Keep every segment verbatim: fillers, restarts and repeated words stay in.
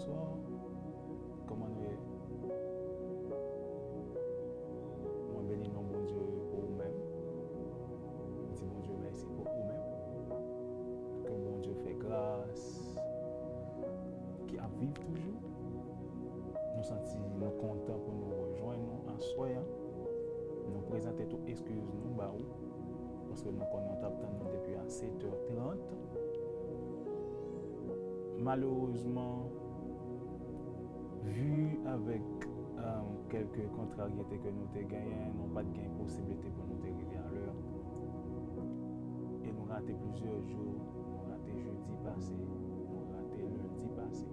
Bonswa. Kòman nou ye? Mwen beni non Bondye pou ou menm. Mwen di Bondye mèsi pou ou menm. Ke Bondye fè gras, ki ap viv toujou. Nou santi nou kontan pou nou rejwenn nou aswè a. Nou prezante tout eskiz nou ba ou, paske nou konnen w t ap tann nou depi a sèt è trant. Malerezman, vi avèk, um, kèlke kontraryete ke nou te genyen, nou pa t gen posiblite pou nou te rive alè. E nou rate plizyè jou, nou rate jedi pase, nou rate lendi pase.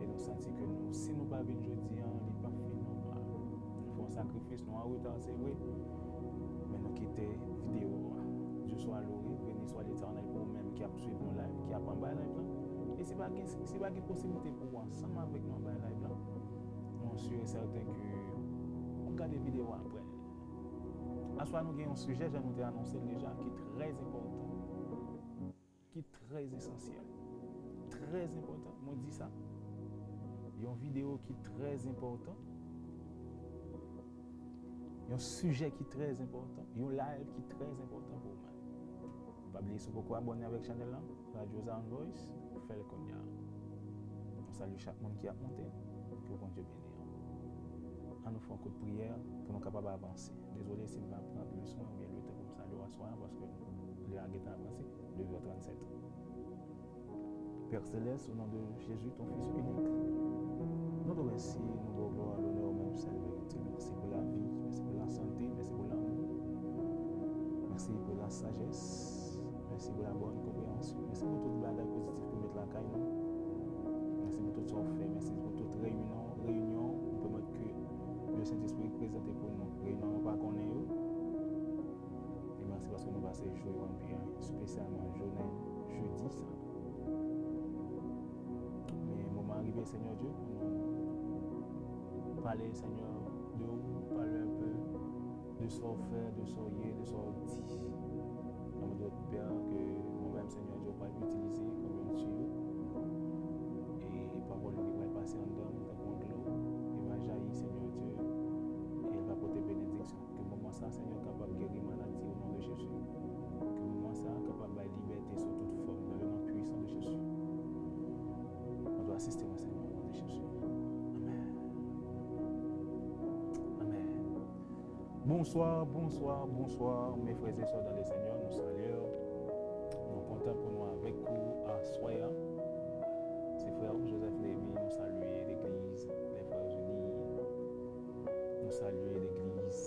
E nou santi ke nou, si nou pa vin jodi a, li p ap fin nòmal. Nou fè yon sakrifis, nou an reta, se vre, men nou kite videyo a. Dieu soit loué, béni soit l'Éternel pou ou menm ki ap swiv nou live, ki ap anba live la. E si pa gen, si pa gen posiblite pou ou ansanm avèk nou anba live la, nou si e sèten ke w gade videyo a apre. Aswè a nou gen yon sijè, jan nou te anonse l deja, ki trè enpòtan. Ki trè esansyèl. Trè enpòtan, mwen di sa. Yon videyo ki trè enpòtan. Yon sijè ki trè enpòtan. Yon live ki trè enpòtan pou ou menm. Pa bliye, si w poko abòne avèk chanèl lan, Radio Zion Voice, fè l kounye a. Nou salye chak moun ki ap monte, ke Bondye beni w. Ann nou fè yon kout priyè pou nou kapab avanse. Dezole si m pa pran plis mwen oubyen letan pou m salye w aswè a, paske lè a gentan avanse, de è trannsèt. Père Céleste, au nom de Jésus, ton Fils unique, nou remèsye, nou ba w glwa, lonè, ou menm sèl merite. Mèsi pou lavi, mèsi pou lasante, mèsi pou lanmou, mèsi pou lasajès, mèsi pou labòn konpreyansyon, mèsi pou tout bagay pozitif ke w met lakay nou. Mèsi pou tout sa w fè, mèsi pou tout reyinyon, reyinyon ou pèmèt ke le Sentespri prezante pou nou. Reyinyon nou pa konnen yo. E mèsi paske nou pase jou yo anpil, espesyalman jounen jedi sa. Men moman an rive, Senyè Dye, pou nou pale, Senyè, de ou, pale enpe de sa w fè, de sa w ye, de sa w di. Nan mwen dwe pè ke mwen menm, Senyè Dye, ou pral itilize kòm yon tiyo. E pawòl ou ki pral pase anndan m tankou yon dlo, li va jayi, Senyè Dye, e l va pote benediksyon. Ke moman sa, Senyè, kapab geri maladi o non de Jezi. Ke moman sa kapab bay libète sou tout fòm, dans le nom puissant de Jésus. Mwen dwe asiste mwen, Senyè, o non de Jezi. Amèn. Amèn. Bonsoir, bonsoir, bonsoir, mes frères et sœurs dans le Seigneur, nou salye w. Nou kontan pou nou avèk ou aswè a. Se frè ou Joseph Nehemi, nou salye legliz Les Frères Unis. Nou salye legliz,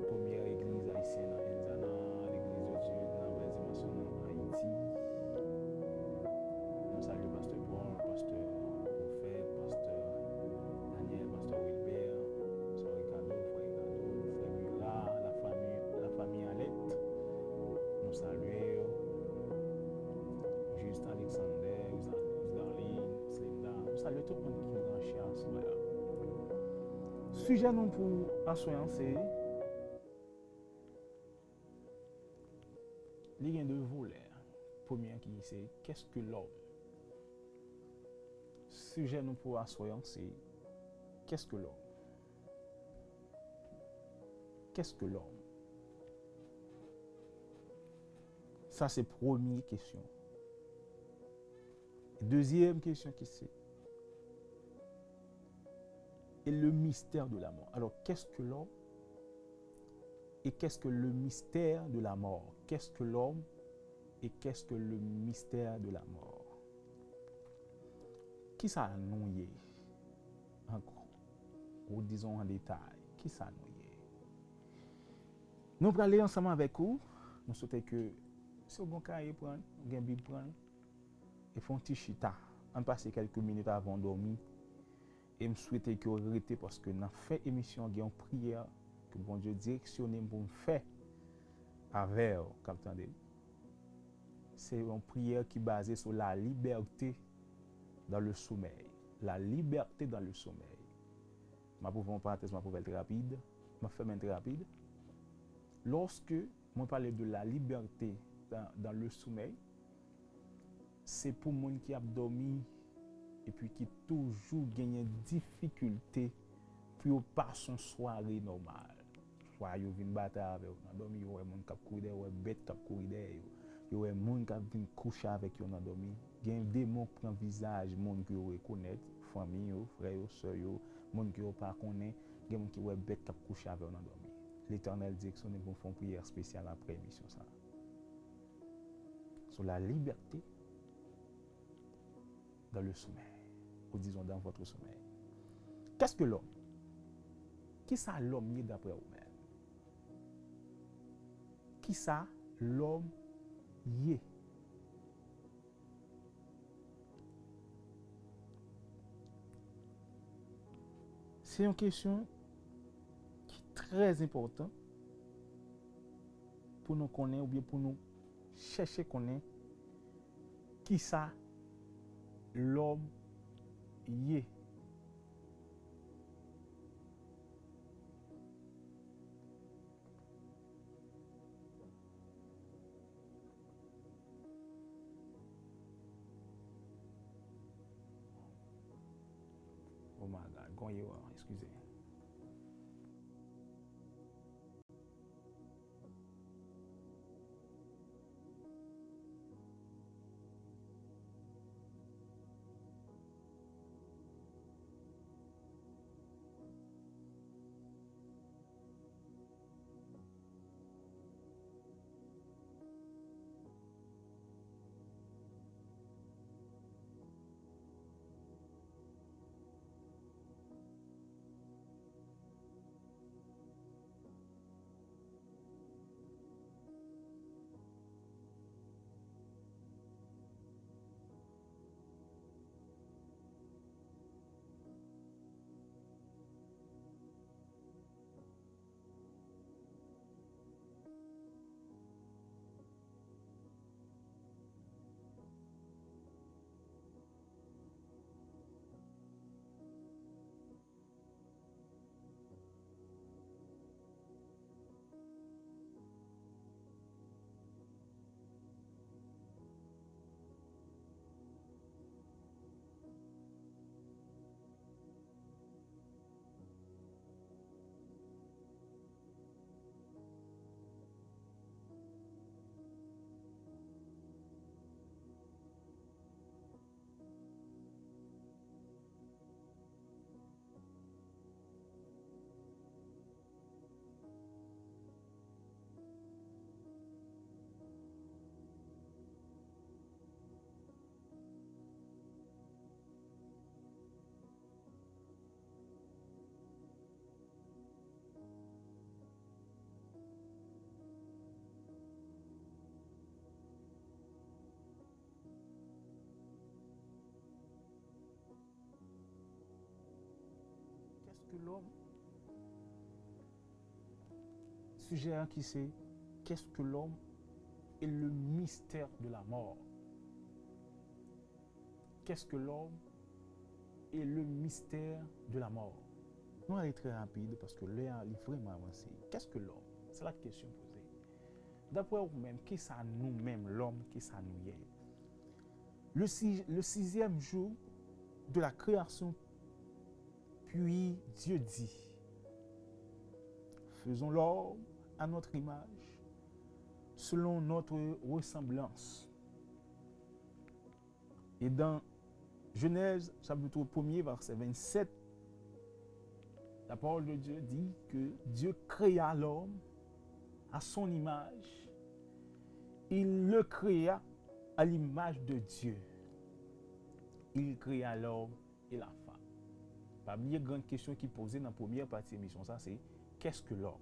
premyè legliz ayisyèn nan Indiana, Legliz de Dye nan Bèl Dimansyon nan Ayiti. Nou salye pastè Paul, pastè Prophète, pastè Daniel, pastè Wilbert, pastè Ricardo, frè Ricardo, frè Murat, la famille, la famille Alette. Nou salye yo. Juste Alexander, Darlene, Slinda. Nou salye tout moun ki branche aswè a. Sijè nou pou aswè an se, li gen de volè. Premye ki se, qu'est-ce que l'homme? Sijè nou pou aswè an se, qu'est-ce que l'homme? Qu'est-ce que l'homme? Sa se premye kesyon. Dezyèm kesyon ki se, et le mystère de la mort. Alors, qu'est-ce que l'homme? Et qu'est-ce que le mystère de la mort? Qu'est-ce que l'homme? Et qu'est-ce que le mystère de la mort? Kisa nou ye? An gwo, ou dizon an detay, kisa nou ye? Nou prale ansanm avèk ou. Nou swete ke si w gen yon kaye, pran l, ou gen Bib, pran l, e fè yon ti chita. Ann pase kèlke minit avan w dòmi. E m swete ke w rete, paske nan fen emisyon an, gen yon priyè ke Bondye direksyone m pou m fè avè w k ap tande m. Se yon priyè ki baze sou la liberté dans le sommeil. La liberté dans le sommeil. M ap ouvri yon parantèz, m ap ouvè l rapid, m ap fèmen l rapid. Lòske mwen pale de la liberté dans, dans le sommeil, se pou moun ki ap dòmi epi ki toujou genyen difikilte pou yo pase yon sware nòmal. Swa yo vin batay avè w nan dòmi, yo wè moun k ap kouri dèyè, yo wè bèt k ap kouri dèyè yo, yo wè moun k ap vin kouche avèk yo nan dòmi. Gen demon k pran vizaj moun ke yo rekonèt, fanmi yo, frè yo, sè yo, moun ke yo pa konnen. Gen moun ki wè bèt k ap kouche avè yo nan dòmi. Letènèl direksyone pou m fè yon priyè espesyal apre emisyon sa a. Sur la liberté dans le sommeil, ou disons dans votre sommeil. Qu'est-ce que l'homme? Kisa lòm ye daprè ou menm? Kisa lòm ye? Se yon kesyon ki trè enpòtan pou nou konnen oubyen pou nou chèche konnen kisa lòm ye. Oh my God, gon erè, eskize. Qu'est-ce que l'homme? Sijè an ki se, qu'est-ce que l'homme et le mystère de la mort? Qu'est-ce que l'homme et le mystère de la mort? Nou ale trè rapid paske lè a li vrèman avanse. Qu'est-ce que l'homme? Se la kesyon poze. Daprè ou menm, kisa nou menm, lòm, kisa nou ye? Le, si, le sixième jour de la création, puis Dieu dit, faisons l'homme à notre image, selon notre ressemblance. Et dans Genèse chapitre premier, verset vingt-sept, la parole de Dieu dit que Dieu créa l'homme à son image, il le créa à l'image de Dieu. Il créa l'homme et la femme. Pa bliye gran kesyon ki poze nan premyè pati emisyon sa, se, qu'est-ce que l'homme?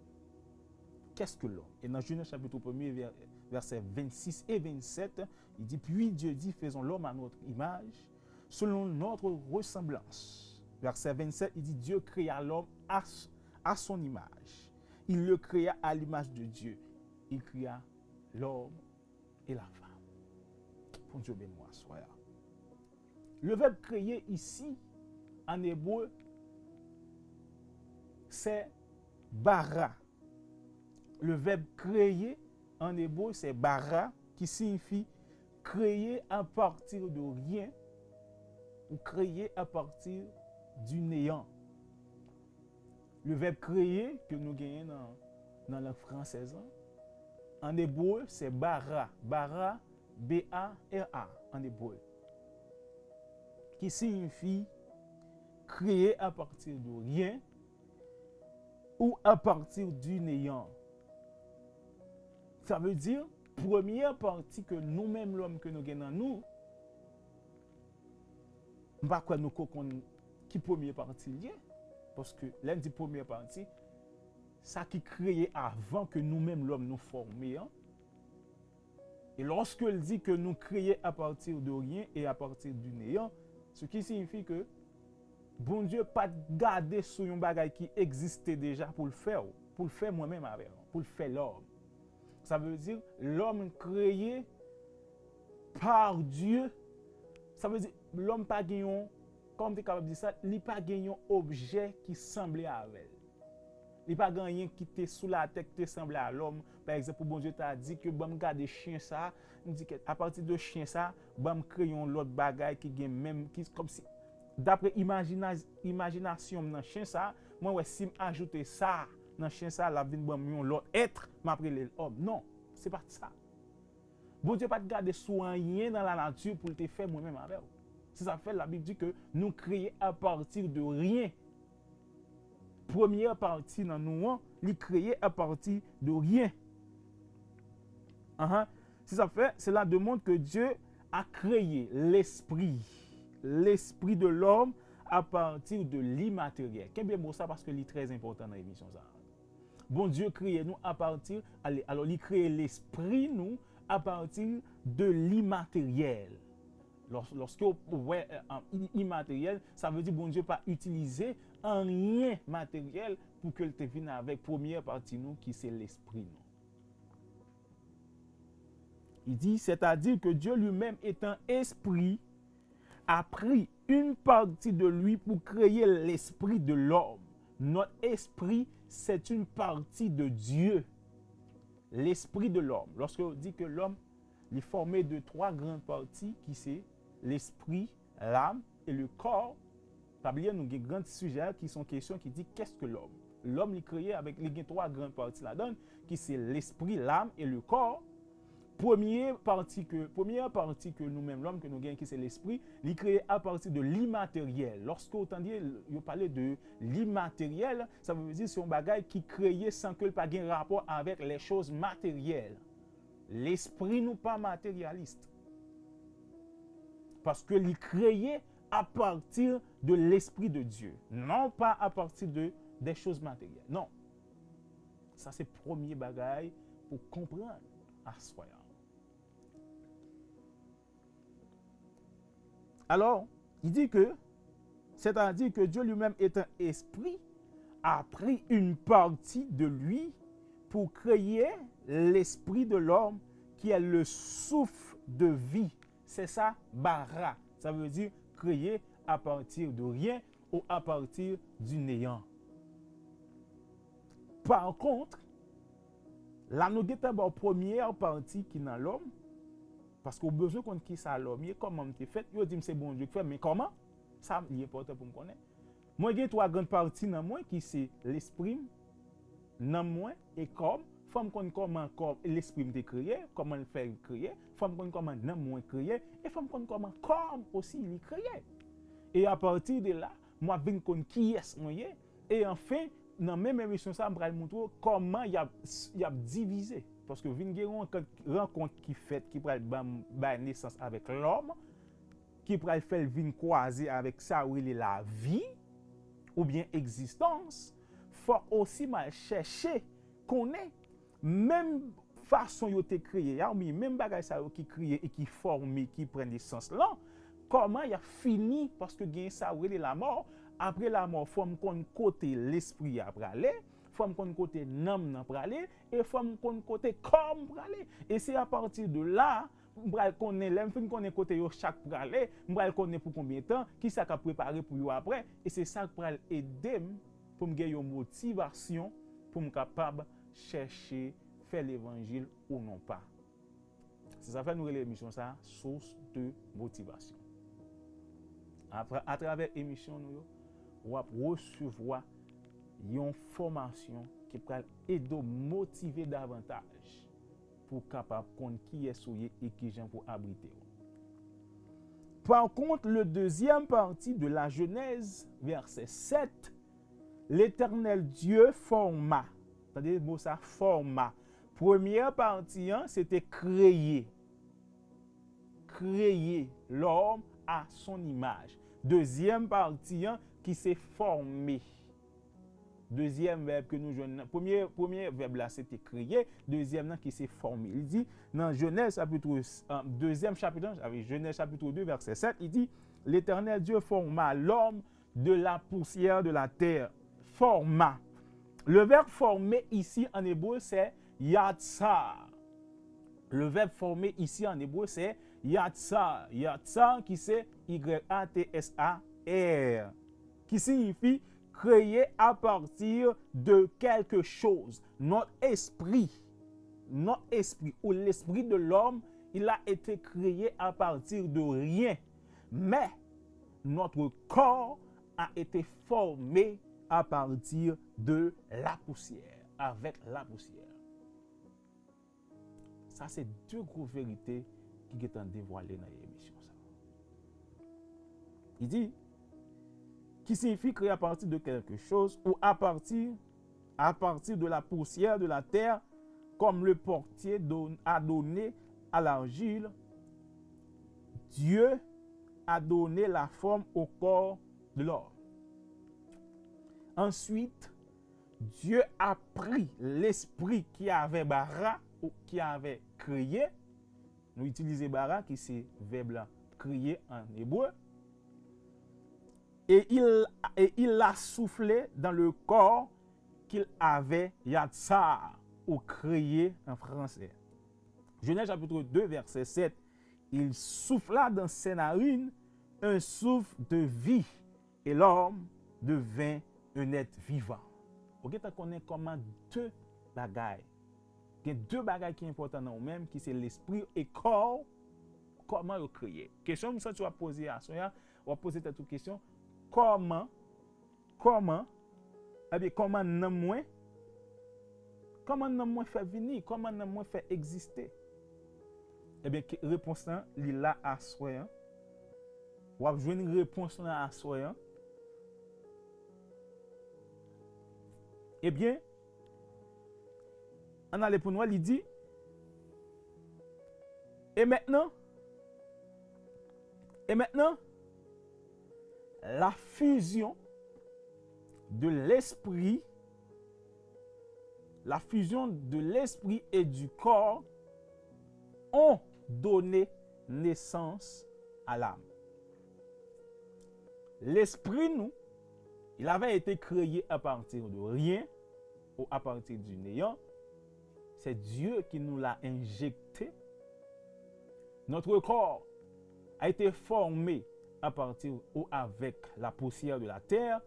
Qu'est-ce que l'homme? Et dans Genèse chapitre premier, ver- verset vingt-six et vingt-sept, il dit, puis Dieu dit, faisons l'homme à notre image, selon notre ressemblance. Verset vingt-sept, il dit, Dieu créa l'homme à, à son image. Il le créa à l'image de Dieu. Il créa l'homme et la femme. Bondye beni w aswè a. Le verbe créer ici, en hébreu, c'est bara. Le verbe créer en hébreu, c'est bara, qui signifie créer à partir de rien, ou kreye à partir du néant. Le verbe créer ke nou genyen nan, nan lang fransèz lan, an ebre, se bara, bara, B A R A, an ebre, ki siyifi créer à partir de rien ou à partir du néant. Sa vle di, premye pati ke nou menm lòm ke nou gen nan nou, m pa kwè nou ko konn ki premye pati l ye, paske lè n di premye pati, sa ki kreye avan ke nou menm lòm nou fòme an, e lòske l di ke nou kreye à partir de rien et à partir du néant, ce qui signifie que Bondye pa t gade sou yon bagay ki egziste deja pou l fè w, pou l fè mwen menm avè w, pou l fè lòm. Sa vle di, lòm kreye par Dieu. Sa vle di, lòm pa gen yon, kòman m te kapab di sa, li pa gen yon objè ki sanble avè l. Li pa gen anyen ki te sou latè ki te sanble a lòm. Pa egzanp, pou Bondye ta di ke ban m gade chen sa, m di ke apati de chen sa, ban m kreye yon lòt bagay ki gen menm, ki kòmsi, dapre imajina-, imajinasyon m nan chen sa, mwen wè si m ajoute sa nan chen sa, l ap vin ban m yon lòt èt, m ap rele l òm. Non, se pa t sa. Bondye pa t gade sou anyen nan lanati pou l te fè mwen menm avè w. Se sa k fè Labib di ke nou kreye à partir de rien. Premye pati nan nou an, li kreye à partir de rien. Ahan. Se sa k fè, cela démontre que Dieu a créé l'esprit, l'esprit de l'homme à partir de l'immatériel. Kenbe mo sa paske li trè enpòtan nan emisyon sa a. Bondye kreye nou apati, ale, alò, li kreye lespri nou apati de limateryèl. Lòs-, lòske w wè, eh, an, i-, imateryèl, sa vle di Bondye pa itilize anyen materyèl pou ke l te vin avèk premyè pati nou ki se lespri nou. Il dit, c'est-à-dire que Dieu lui-même étant esprit, a pris une partie de lui pour créer l'esprit de l'homme. Notre esprit, c'est une partie de Dieu. L'esprit de l'homme. Lorsque on dit que l'homme, il est formé de trois grandes parties, qui c'est l'esprit, l'âme et le corps, pa bliye nou gen gran sijè a ki se yon kesyon ki di, qu'est-ce que l'homme? Lòm li kreye avèk, li gen twa gran pati ladan l, ki se lespri, lam e le kò. Premye pati ke, premyè pati ke nou menm lòm ke nou gen ki se lespri, li kreye apati de limateryèl. Lòske w tande yo pale de limateryèl, sa vle di se yon bagay ki kreye san ke l pa gen rapò avèk les choses matérielles. Lespri nou pa materyalis. Paske li kreye à partir de l'Esprit de Dieu, non pas à partir de des choses matérielles. Non. Sa se premye bagay pou konprann aswè a. Alors, il dit que, c'est-à-dire que Dieu lui-même étant esprit, a pris une partie de lui pour créer l'esprit de l'homme qui est le souffle de vie. C'est ça, bara. Ça veut dire créer à partir de rien ou à partir du néant. Par contre, la nou gentan ba w premyè pati ki nan lòm, paske w bezwen konn kisa lòm ye, kòman m te fèt, yo di m se Bondye ki fè m, men kòman? Sa li enpòtan pou m konnen. Mwen gen twa grann pati nan mwen ki se lespri m, nanm mwen e kò m. Fò m konn kòman kò, lespri m te kreye, kòman l fè l kreye. Fò m konn kòman nanm mwen kreye, e fò m konn kòman kò m osi li kreye. E apati de la, m ap vin konn kiyès mwen ye. E anfen, nan menm emisyon sa, m pral montre w kòman y ap, y ap divize. Paske vin gen rankont, rankont ki fèt, ki pral ban m, bay nesans avèk lòm, ki pral fè l vin kwaze avèk sa yo rele lavi, oubyen egzistans. Fòk osi m al chèche konnen menm fason yo te kreye a, oubyen menm bagay sa yo ki kreye e ki fòme, ki pran nesans lan, kòman y ap fini, paske gen sa yo rele lamò. Apre lamò, fò m konn kote lespri a prale, fò m konn kote nanm nan prale, e fò m konn kote kò m prale. E se apati de la, m pral konnen, lè m fin konnen kote yo chak prale, m pral konnen pou konbyen tan, kisa k ap prepare pou yo apre, e se sa k pral ede m pou m gen yon motivasyon pou m kapab chèche fè levanjil ou non pa. Se sa fè nou rele emisyon sa a, Source de motivation. Apre, atravè emisyon nou yo, w ap resevwa yon fòmasyon ki pral ede w motive davantaj pou w kapab konn kiyès ou ye e kijan pou w abrite w. Par contre, le deuxième partie de la Genèse, verset sept, l'Éternel Dieu forma. Tande mo sa, forma. Premyè pati an, se te kreye. Créer l'homme à son image. Dezyèm pati an, ki se fòme. Dezyèm vèb ke nou jwenn nan, premye, premye vèb la, se te kreye. Dezyèm nan, ki se fòme. Li di, nan Jenèz chapit, euh, dezyèm chapit, sa vle Jenèz chapit de, vèsè sèt, li di, L'Éternel Dieu forma l'homme de la poussière de la terre. Forma. Le verbe former ici en hébreu, c'est yatsar. Le verbe former ici en hébreu, c'est yatsar. Yatsar, ki se Y A T S A R, ki siyifi créer à partir de quelque chose. Notre esprit, notre esprit ou l'esprit de l'homme, il a été créé à partir de rien. Mais notre corps a été formé à partir de la poussière, avec la poussière. Sa se de gwo verite ki gentan devwale nan emisyon sa. Li di, qui signifie créer à partir de quelque chose ou à partir, à partir de la poussière de la terre, comme le potier don- a donné à l'argile, Dieu a donné la forme au corps de l'homme. Ensuite, Dieu a pris l'esprit qui avait bara ou qui avait créé. Nou itilize bara, ki se vèb la, créer en hébreu. Et il, et il a soufflé dans le corps qu'il avait yatsar ou créé en français. Genèse chapitre deux, verset sept. Il souffla dans ses narines un souffle de vie, et l'homme devint un être vivant. Ou gentan konnen kòman de bagay. Gen de bagay ki enpòtan nan ou menm, ki se lespri e kò w, kòman yo kreye. Kesyon m santi w ap poze aswè a, w ap poze tèt ou kesyon, kòman, kòman, ebyen, kòman nanm mwen, kòman nanm mwen fè vini, kòman nanm mwen fè egziste? Ebyen, ke- repons lan, li la aswè an. W ap jwenn repons lan aswè an. Ebyen, ann ale pou n wè, li di, et maintenant, et maintenant, la fusion de l'esprit, la fusion de l'esprit et du corps ont donné naissance à l'âme. Lespri nou, il avait été créé à partir de rien ou à partir du néant. C'est Dieu qui nous l'a injecté. Notre corps a été formé à partir ou avec la poussière de la terre.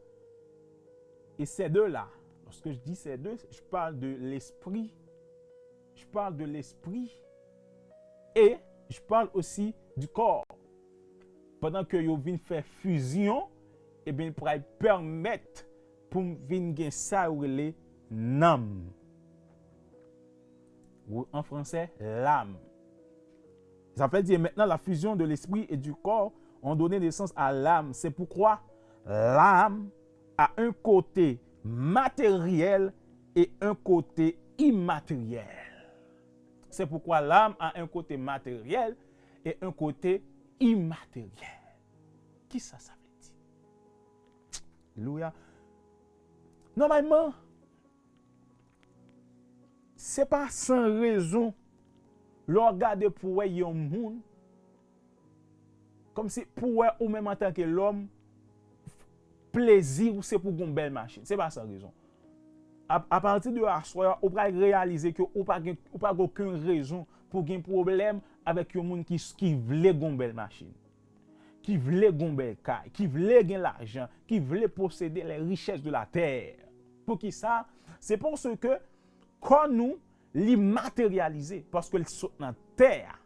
Et ces deux-là, lorsque je dis ces deux, je parle de l'esprit, je parle de l'esprit et je parle aussi du corps. Pandan ke yo vin fè fizyon, ebyen, pral pèmèt pou m vin gen sa yo rele nanm. Ou, an fransè, l'âme. Ça fait dire maintenant la fusion de l'esprit et du corps ont donné naissance à l'âme. C'est pourquoi l'âme a un côté matériel et un côté immatériel. C'est pourquoi l'âme a un côté matériel et un côté immatériel. Kisa sa vle di? Alelouya. Nòmalman, se pa san rezon lè w gade pou w wè yon moun, kòmsi pou w wè ou menm antanke lòm, plezi w se pou w gen yon bèl machin. Se pa san rezon. A, apati de aswè a, ou pral reyalize ke ou pa gen, ou pa gen okenn rezon pou gen pwoblèm avèk yon moun ki, ki vle gen yon bèl machin, ki vle gen yon bèl kay, ki vle gen lajan, ki vle posede les richesses de la terre. Poukisa? Se paske kò nou, li materyalize, paske l sot nan tè a.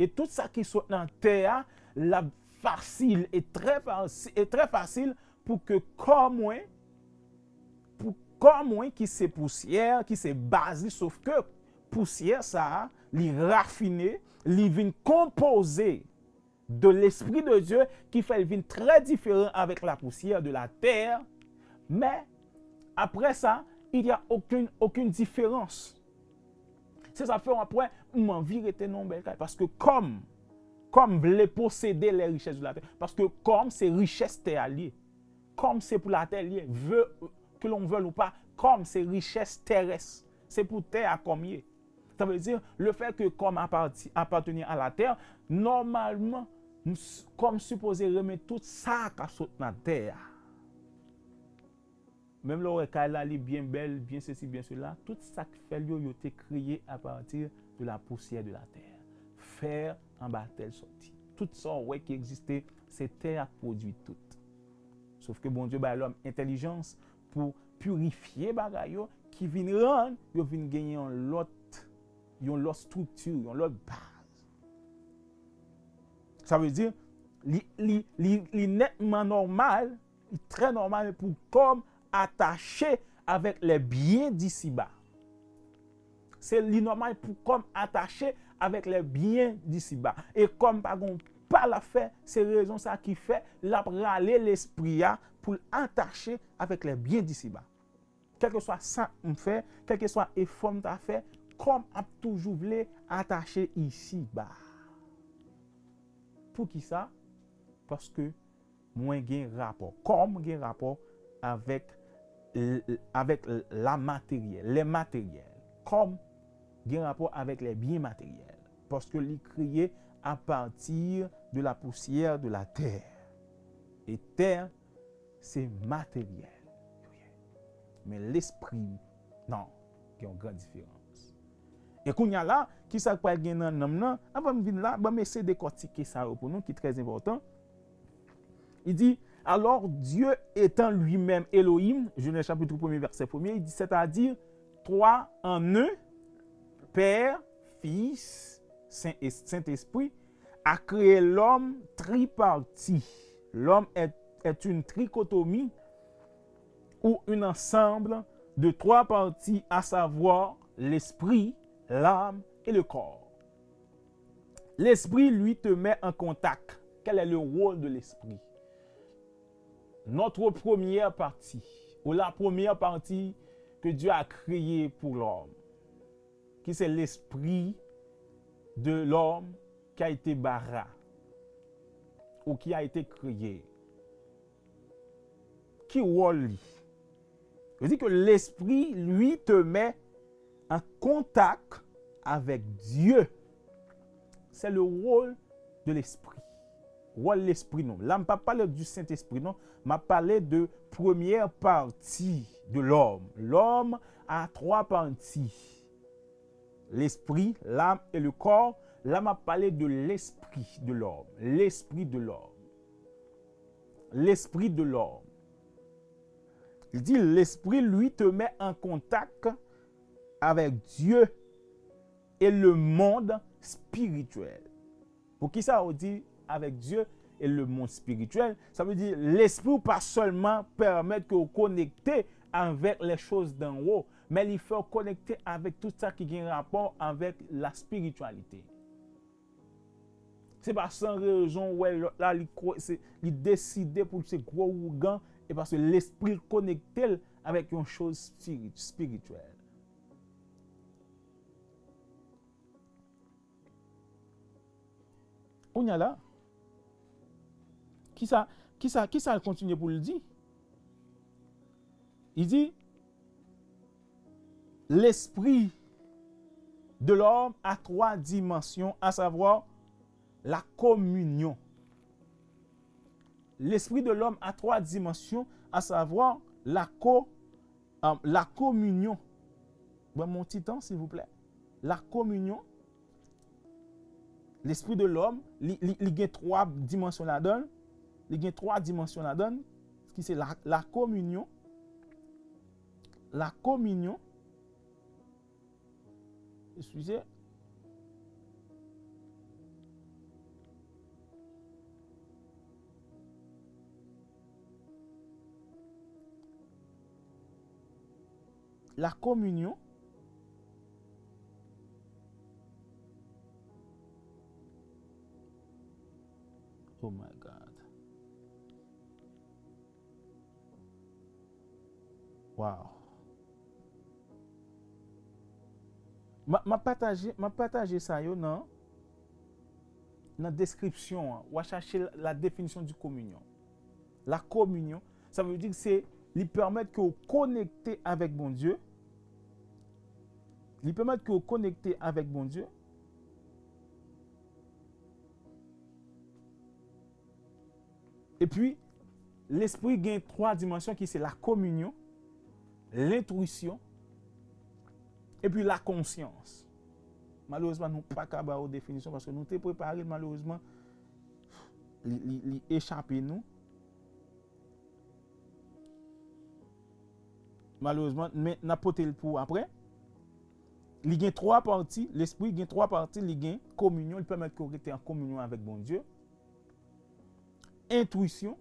E tout sa ki sot nan tè a, l ap fasil e trè fasi-, e trè fasil pou ke kò mwen, pou kò mwen ki se pousyè, ki se baz li, sof ke pousyè sa a, li rafine, li vin konpoze de l'Esprit de Dieu, ki fè l vin trè diferan avèk la poussière de la terre, men apre sa, il y a aucune, aucune différence. Se sa fè w ap wè, m anvi rete nan yon bèl kay, paske kò m, kò m vle posede les richesses de la terre, paske kò m se richès tè a l ye. Kò m se pou latè l ye, ve, ke l'on veuille ou pas, kò m se richès terès. Se pou tè a kò m ye. Sa vle di, le fè ke kò m aparti-, apateni a latè, nòmalman, m s-, kò m sipoze renmen tout sa k ap sot nan tè a. Menm lè w wè kay la, li byen bèl, byen sesi, byen sela, tout sa k fè l yo, yo te kreye apati de la poussière de la terre. Fè anba tè l sòti. Tout sa w wè ki egziste, se tè a k pwodui tout. Sof ke Bondye bay lòm entèlijans pou pirifye bagay yo, ki vin rann yo vin genyen yon lòt, yon lòt estrikti, yon lòt baz. Sa vle di, li, li, li, li nètman nòmal, li trè nòmal pou kò m atache avèk les biens d'ici-bas. Se li nòmal pou kò m atache avèk les biens d'ici-bas. E kò m pa gon pa l ap fè, se rezon sa ki fè l ap rale lespri a pou l atache avèk les biens d'ici-bas. Kèlkeswa sa m fè, kèlkeswa efò m ta fè, kò m ap toujou vle atache isiba. Poukisa? Paske mwen gen rapò. Kò m gen rapò avèk l-, avèk la materyèl, les matériels. Kò m gen rapò avèk les biens matériels. Paske li kreye à partir de la poussière de la terre. E tè, se materyèl yo ye. Men lespri, non, gen yon gran diferans. E kounye a la, ki sa k pral gen nan nanm nan? Anvan m vin la, ban m eseye dekòtike sa yo pou nou, ki trè enpòtan. Li di, alors Dieu étant lui-même Elohim, Genèse chapitre premier, verset premier, il dit, c'est-à-dire trois en un, Père, Fils, Saint-, Saint-Esprit, a créé l'homme tripartite. L'homme est, est une trichotomie ou un ensemble de trois parties, à savoir l'esprit, l'âme et le corps. L'esprit, lui, te met en contact. Quel est le rôle de l'esprit? Notre première partie, ou la première partie que Dieu a créée pour l'homme, qui c'est l'esprit de l'homme qui a été bara ou qui a été créé. Ki wòl li? Yo di ke l'esprit, lui, te met en contact avec Dieu. C'est le rôle de l'esprit. Wòl lespri nou. La, m pa pale du Saint-Esprit, non. M ap pale de première partie de l'homme. L'homme a trois parties. L'esprit, l'âme et le corps. La, m ap pale de l'esprit de l'homme. L'esprit de l'homme. L'esprit de l'homme. Il dit, l'esprit, lui, te met en contact avec Dieu et le monde spirituel. Poukisa ou di avec Dieu et le monde spirituel? Sa vle di, lespri ou pa sèlman pèmèt ke ou konekte avèk les choses d'en haut, men li fè w konekte avèk tout sa ki gen rapò avèk la spiritualité. Se pa san rezon ou wè lòt la, li kwè, se, li deside pou l se gwo ougan, e paske lespri l konekte l avèk yon choz spiri-, spirityèl. Kounye a la, kisa, kisa, kisa l kontinye pou l di? Li di, l'esprit de l'homme a trois dimensions, à savoir la communion. L'esprit de l'homme a trois dimensions, à savoir la co-, euh, la communion. Ban m yon ti tan, silvouplè. La communion. L'esprit de l'homme, li, li, li gen twa dimansyon ladan l. Li gen twa dimansyon ladan l, ki se la, la communion. La communion. Eskize. la communion. Oh my God. Wow. M a, m a pataje, m a pataje sa yo nan, nan deskripsyon an. W a chache la, la définition du communion. La communion, sa vle di ke se, li pèmèt ke w konekte avèk Bondye. Li pèmèt ke w konekte avèk Bondye. Epi, lespri gen twa dimansyon ki se la communion, lentuisyon, epi la konsyans. Malerezman, nou pa ka ba yo definisyon paske nou te prepare l, malerezman, li, li, li echape nou. Malerezman, men n ap pote l pou apre. Li gen twa pati, lespri gen twa pati, li gen kominyon, li pèmèt ke w rete an kominyon avèk Bondye. Entwisyon,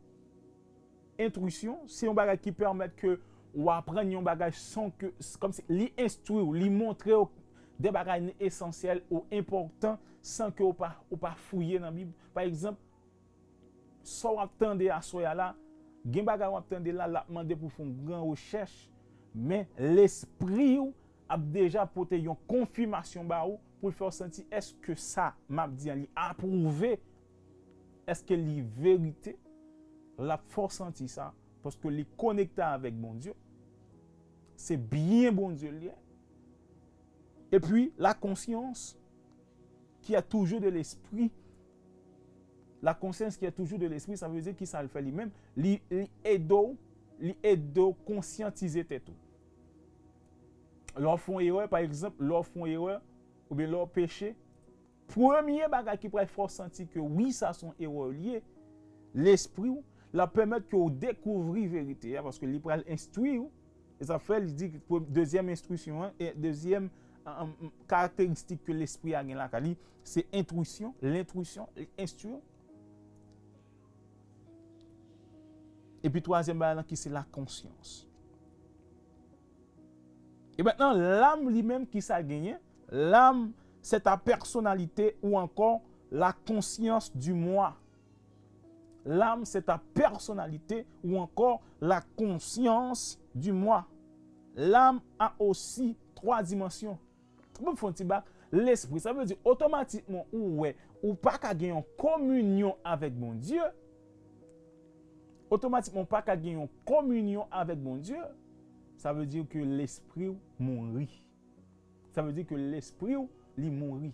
entwisyon, se yon bagay ki pèmèt ke w aprann yon bagay san ke, kòmsi li enstwi w, li montre w de bagay esansyèl ou enpòtan san ke w pa, ou pa fouye nan Bib. Pa egzanp, sa w ap tande aswè a la, gen bagay w ap tande la, l ap mande pou w fè yon gran rechèch, men lespri w ap deja pote yon konfimasyon ba ou pou l fè w santi èske sa m ap di an li apwouve, èske li verite, l ap fè w santi sa, paske li konekte avèk Bondye. Se byen Bondye l ye. Epi, la conscience, qui est toujours de l'esprit. La conscience qui est toujours de l'esprit, sa vle di ki sa l fè li menm? Li, li ede w, li ede w konsyantize tèt ou. Lè w fè yon erè, pa egzanp, lè w fè yon erè, oubyen lè w peche, premye bagay ki pral fè w santi ke wi, sa se yon erè li ye, lespri w, l ap pèmèt ke w dekouvri verite a, paske li pral enstwi w. E sa fè, li di, pre-, dezyèm enstwisyon an, e dezyèm, an, an, karakteristik ke lespri a gen lakay li, se entwisyon, lentwisyon, li enstwi w. Epi twazyèm bagay lan ki se la konsyans. E mentnan, lam li menm ki sa l genyen? Lam, c'est ta personnalité ou encore la conscience du moi. L'âme, c'est ta personnalité ou encore la conscience du moi. L'âme a aussi trois dimensions. Bon, fè yon ti ba, lespri, sa vle di otomatikman ou wè, ou pa ka gen yon kominyon avèk Bondye. Otomatikman ou pa ka gen yon kominyon avèk Bondye. Sa vle di ke lespri w mouri. Sa vle di ke lespri w li mouri.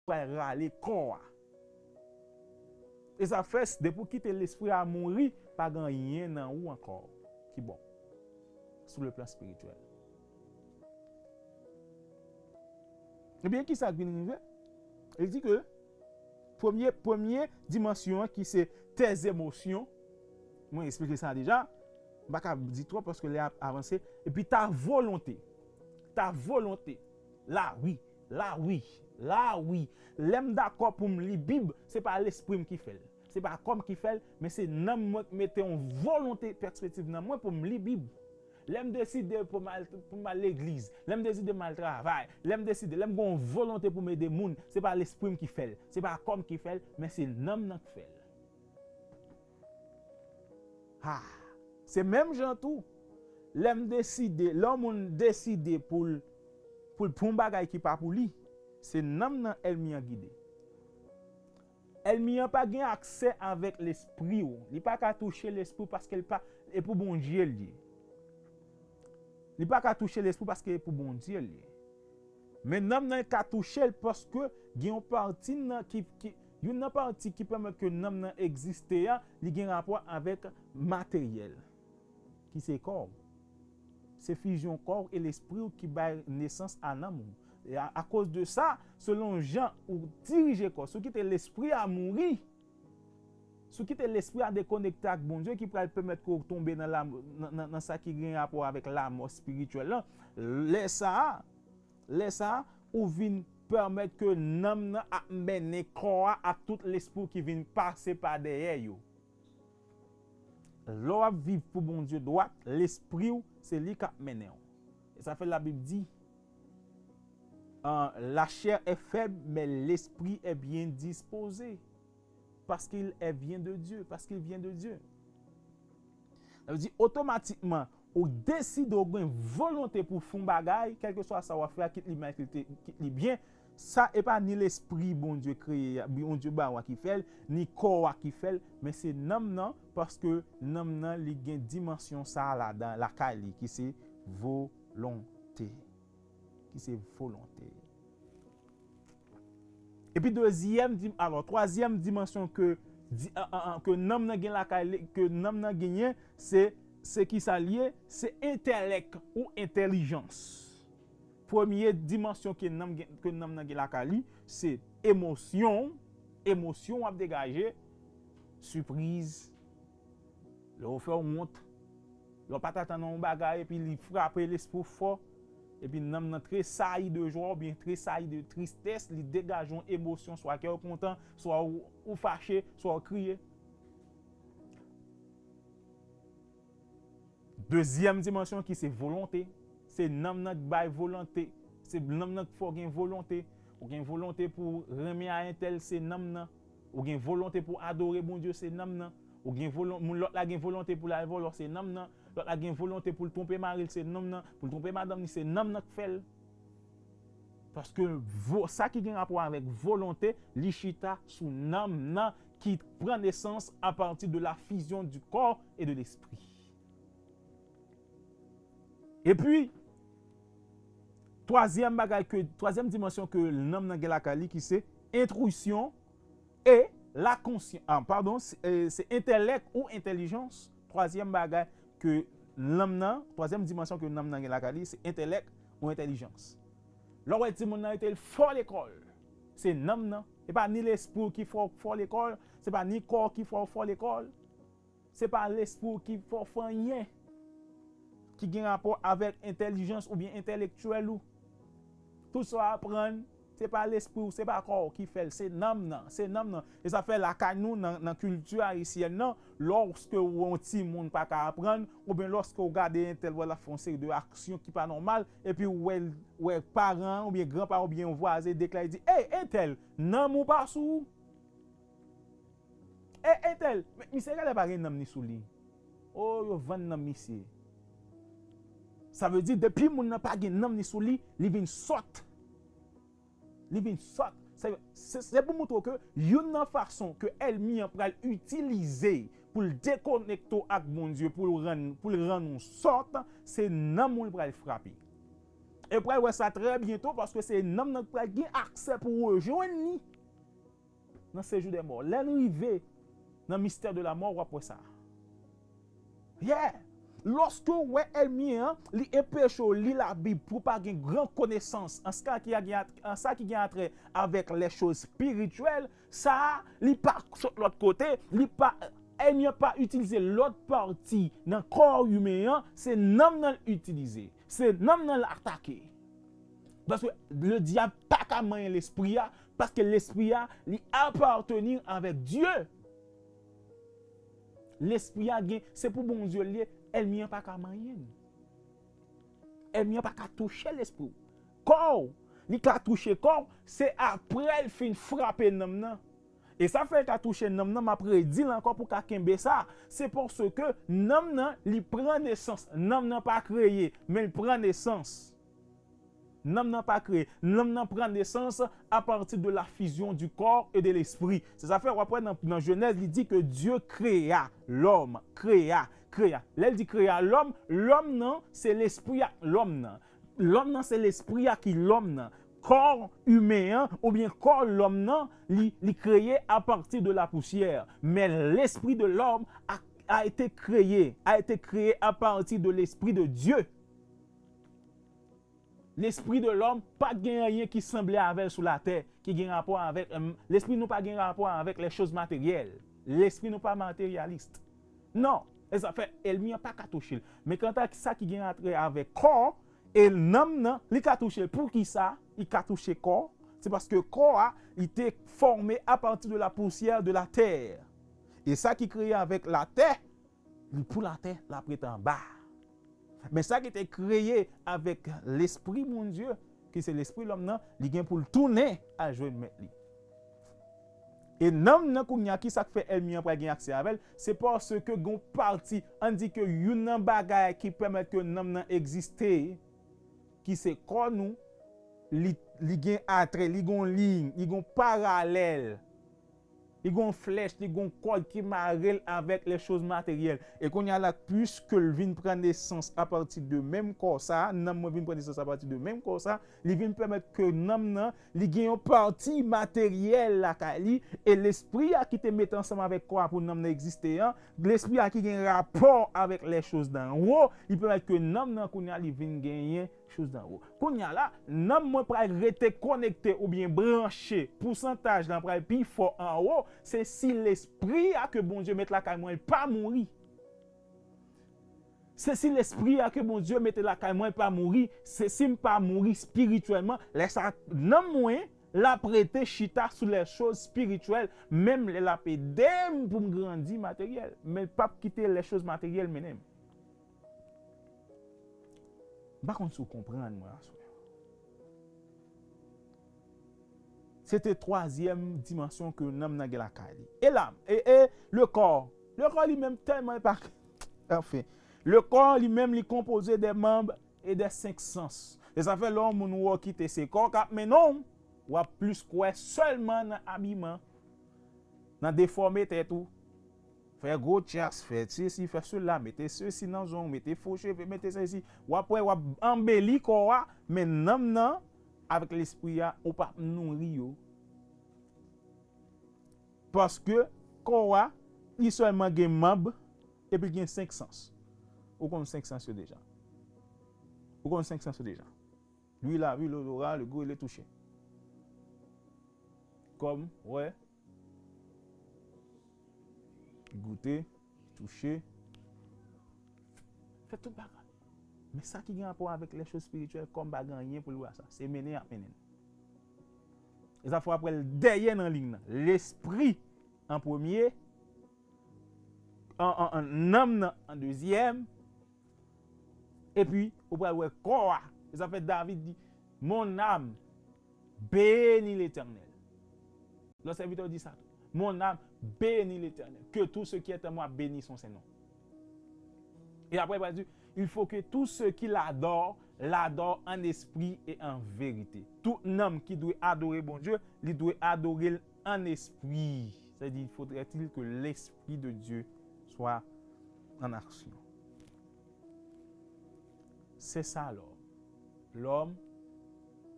pral rale kò a. E sa fè, depi w kite lespri a mouri, pa gen anyen nan ou ankò ki bon sou le plan espirityèl. Ebyen, ki sa k vin rive? Li di ke premye, premye dimansyon an, ki se tè zemosyon, mwen eksplike sa deja, m pa ka di twòp paske lè a ap avanse, epi ta volonte, ta volonte, la wi, la wi, la wi. Lè m dakò pou m li Bib, se pa lespri m ki fè l. Se pa kò m ki fè l, men se nanm mwen k mete yon volonte, pèspektiv nan mwen pou m li Bib. Lè m deside pou m al, pou m al legliz, lè m deside m al travay, lè m deside, lè m gen yon volonte pou m ede moun, se pa lespri m ki fè l, se pa kò m ki fè l, men se nanm nan k fè l. Ha! Se menm jan tou, lè m deside, lè yon moun deside pou l, pou l pran yon bagay ki pa pou li, se nanm nan ènmi an gide. Ènmi an pa gen aksè avèk lespri w. Li pa ka touche lespri w paske l pa, e pou Bondye l ye. Li pa ka touche lespri w paske e pou Bondye l ye. Men nanm nan ka touche l paske gen yon pati nan ki, ki, youn nan pati ki pèmèt ke nanm nan egziste a, li gen rapò avèk materyèl, ki se kò w. Se fizyon kò w e lespri w ki bay nesans a nanm ou. E a, akoz de sa, selon jan ou dirije kò w, si w kite lespri a mouri, si w kite lespri a dekonekte ak Bondye, ki pral pèmèt ke w tonbe nan la, nan, nan, nan sa ki gen rapò avèk lamò espirityèl lan, lè sa a, lè sa a, ou vin pèmèt ke nanm nan ap mennen kò a ak tout lespri w ki vin pase pa dèyè yo. Lè w ap viv pou Bondye dwat, lespri w, se li k ap mennen w. E sa fè Labib di, euh, la chair est faible, mais l'esprit est bien disposé, parce qu'il est vient de Dieu, parce qu'il vient de Dieu. Sa vle di, otomatikman, ou deside, ou gen volonte pou w fè yon bagay, kèlkeswa sa w ap fè a, kit li mal, kit li, kit li byen, sa e pa ni lespri Bondye kreye a, Bondye ba w a ki fè l, ni kò w a ki fè l, men se nanm nan, paske nanm nan li gen dimansyon sa a ladan, lakay li, ki se volonte. Ki se volonte. Epi dezyèm, di, alò, twazyèm dimansyon ke, di, an, an, an, ke nanm nan gen lakay li, ke nanm nan genyen, se, se ki sa l ye? Se entèlèk ou entèlijans. Premye dimansyon ke nanm gen, ke nanm nan gen lakay li, se emosyon, emosyon w ap degaje, sipriz, lè yo fè w wont, lè w pa t atann yon bagay, epi li frape lespri w fò, epi nanm nan tresayi de jwa oubyen tresayi de tristès, li degaje yon emosyon, swa kè w kontan, swa ou, ou fache, swa w kriye. Dezyèm dimansyon ki se volonte, se nanm nan k bay volonte, se nanm nan k fè w gen volonte. Ou gen volonte pou w renmen a entèl, se nanm nan. Ou gen volonte pou w adore Bondye, se nanm nan. Ou gen volon-, moun lòt la gen volonte pou l al vòlò, se nanm nan. Lòt la gen volonte pou l twonpe mari l, se nanm nan. Pou l twonpe madanm li, se nanm nan k fè l. Paske vo-, sa ki gen rapò avèk volonte, li chita sou nanm nan ki pran nesans à partir de la fusion du corps et de l'esprit. Epi, twazyèm bagay ke, twazyèm dimansyon ke nanm nan gen lakay li, ki se entwisyon e lakonsyan-, ah, padon, se, eh, se entèlèk ou entèlijans. Twazyèm bagay ke nanm nan, twazyèm dimansyon ke nanm nan gen lakay li, se entèlèk ou entèlijans. Lè w wè timoun nan rete l fò lekòl, se nanm nan. E pa ni lespri w ki fè w fò lekòl, se pa ni kò w ki fè w fò lekòl. Se pa lespri w ki fè w fè anyen ki gen rapò avèk entèlijans oubyen entèlektyèl ou. Tout sa w aprann, se pa lespri w, se pa kò w ki fè l, se nanm nan, se nanm nan. E sa fè lakay nou, nan, nan kilti ayisyèn nan, lòske w wè yon timoun pa ka aprann, oubyen lòske w gade entèl wè l ap fè yon seri de aksyon ki pa nòmal, epi w wè, wè paran an oubyen granparan oubyen yon vwazen deklare di, "Ey, entèl, nanm ou pa sou ou." E entèl, men misye genlè pa gen nanm ni sou li. O, yo vann nanm misye. Sa vle di, depi moun nan pa gen nanm ni sou li, li vin sòt. Li vin sòt. Se, se, se pou montre w ke youn nan fason ke ènmi an pral itilize pou l dekonekte w ak Bondye, pou l rann, pou l rann ou sòt, se nanm ou l pral frape. E pral wè sa trè byento, paske se nanm nan ki pral gen aksè pou rejwenn li nan sejou dè mò. Lè n rive nan mistè de la mò, w ap wè sa. Yeah! Lòske w wè ènmi an, li enpeche w li Labib pou w pa gen gran konesans an sa ki a gen at-, an sa ki gen atrè avèk lè choz espirityèl, sa a, li pa sot lòt kote, li pa, ènmi an pa itilize lòt pati nan kò imen an, se nanm nan l itilize, se nanm nan l atake. Paske le dyab pa ka manyen lespri a, paske lespri a, li apateni avèk Dye. Lespri a gen, se pou Bondye l ye, ènmi an pa ka manyen l. Ènmi an pa ka touche lespri w. Kò w, li ka touche kò w, se apre l fin frape nanm nan. E sa fè l ka touche nanm nan, m ap redi l ankò pou w ka kenbe sa. Se paske nanm nan, li pran nesans. Nanm nan pa kreye, men l pran nesans. Nanm nan pa kreye. Nanm nan pran nesans à partir de la fusion du corps et de l'esprit. Se sa fè w ap wè nan, nan Jenèz, li di ke Dieu créa l'homme, créa, créa. Lè l di créa l'homme, lòm nan, se lespri ak lòm nan. Lòm nan, se lespri a ki lòm nan. Kò imen an, oubyen kò lòm nan, li, li kreye à partir de la poussière. Mais l'esprit de l'homme a, a été créé, a été créé à partir de l'esprit de Dieu. Lespri de lòm pa t gen anyen ki sanble avè l sou latè, ki gen rapò avèk, em, lespri nou pa gen rapò avèk les choses matérielles. Lespri nou pa materyalis. Non, e sa fè ènmi an pa ka touche l. Men kanta sa ki gen atrè avèk kò e nanm nan, li ka touche l. Poukisa li ka touche kò? Se paske kò a, li te fòme à partir de la poussière de la terre. E sa ki kreye avèk latè, li pou latè, l ap ret anba. Men sa ki te kreye avèk lespri Bondye, ki se lespri lòm nan, li gen pou l tounen al jwenn mèt li. E nanm nan kounye a, ki sa k fè ènmi an pral gen aksè avè l? Se paske gon pati, ann di ke youn nan bagay ki pèmèt ke nanm nan egziste, ki se kò nou, li, li gen atrè, li gon liy, li gon paralèl. Li gon flèch, li gon kòd ki mare l avèk les choses matérielles. E kounye a la, puiske l vin pran nesans apati de menm kò sa a, nanm mwen vin pran nesans apati de menm kò sa a, li vin pèmèt ke nanm nan, li gen yon pati materyèl lakay li, e lespri a ki te mete ansanm avèk kò a pou nanm nan egziste an, lespri a ki gen rapò avèk les choses d'en haut, li pèmèt ke nanm nan kounye a li vin genyen chose d'en haut. Kounye a la, nanm mwen pral rete konekte oubyen branche, pousantaj lan pral pi fò anwo, se si lespri a ke Bondye met lakay mwen pa mouri. Se si lespri a ke Bondye mete lakay mwen pa mouri, se si m pa mouri espirityèlman, lè sa nanm mwen l ap rete chita sou les choses spirituelles, menm lè l ap ede m pou m grandi materyèl, men l p ap kite les choses matérielles mennen m. M pa konn si w konprann mwen aswè. Se te twazyèm dimansyon ke nanm nan gen lakay li. E lam, e, e le kò. Le kò li menm tèlman e pa, anfen. Le kò li menm li konpoze de manm e de senk sans. Se sa fè lè yon moun wè w kite se kò k ap mennen w, w ap plis kwè sèlman nan abiman, nan defòme tèt ou, fè gwo tchas, fè sesi, fè sela, mete sesi nan zong, mete fo cheve, mete sesi. W ap wè, w ap anbeli kò a, men nanm nan, avèk lespri a, ou p ap nouri yo. Paske kò a, li sèlman gen manm, epi gen senk sans. Ou konn senk sans yo deja. Ou konn senk sans yo deja. L'ouïe, la vue, l'odorat, le goût et le toucher. Kòm, wè, goute, touche, fè tout bagay. Men sa ki gen rapò avèk les choses spirituelles, kò m pa gen anyen pou l wè sa. Se mennen y ap mennen l. E sa fè w ap wè l dèyè nan liy nan. Lespri an premye, an, an, an, nanm nan an dezyèm, epi ou pral wè kò a. E sa fè David di, mon âme, bénis l'Éternel. Lòt sèvitè di sa tou. Mon âme, bénis l'Éternel. Que tout ce qui est en moi bénisse son saint nom. E apre, il va dire, il faut que tout ce qui l'adore, l'adore en esprit et en vérité. Tout nanm ki dwe adore Bondye, li dwe adore l an espri. C'est-à-dire, il faudrait-il que l'Esprit de Dieu soit en action. C'est ça alors. L'homme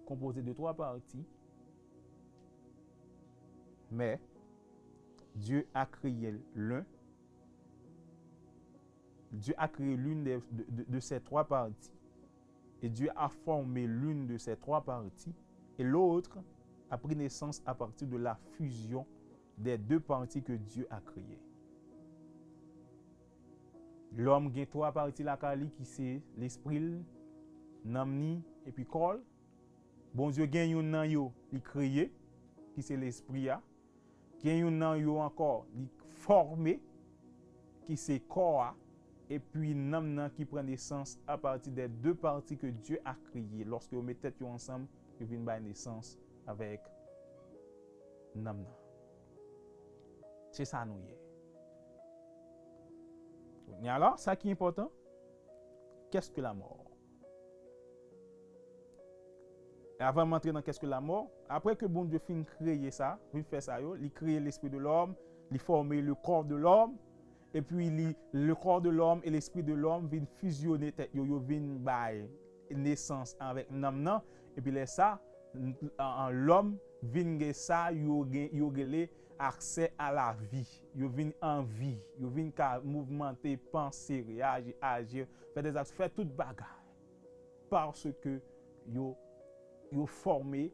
composé de trois parties, mais Dieu a créé l'un, Dieu a créé l'une des- de, de- de ces trois parties, et Dieu a formé l'une de ces trois parties, et l'autre a pris naissance à partir de la fusion des deux parties que Dieu a créées. Lòm gen twa pati lakay li ki se lespri l, nanm ni, epi kò l. Bondye gen youn nan yo li kreye, ki se lespri a. Gen youn nan yo ankò li fòme, ki se kò a. Epi nanm nan ki pran nesans apati de de pati ke Dye a kreye. Lòske yo met tèt yo ansanm, yo vin bay nesans avèk nanm nan. Se sa nou ye. Kounye a la, sa ki enpòtan, qu'est-ce que la mort? E avan m antre nan qu'est-ce que la mort, apre ke Bondye fin kreye sa, fin fè sa yo, li kreye l'esprit de l'homme, li fòme le corps de l'homme, epi li, le corps de l'homme et l'esprit de l'homme vin fizyone tèt yo, yo vin bay nesans avèk nanm nan, epi lè sa, n- an- an lòm vin gen sa yo gen, yo rele accès à la vie. Yo vin an vi, yo vin ka mouvmante, panse, reyaji, aji, fè dèzak, fè tout bagay. Paske yo, yo fòme,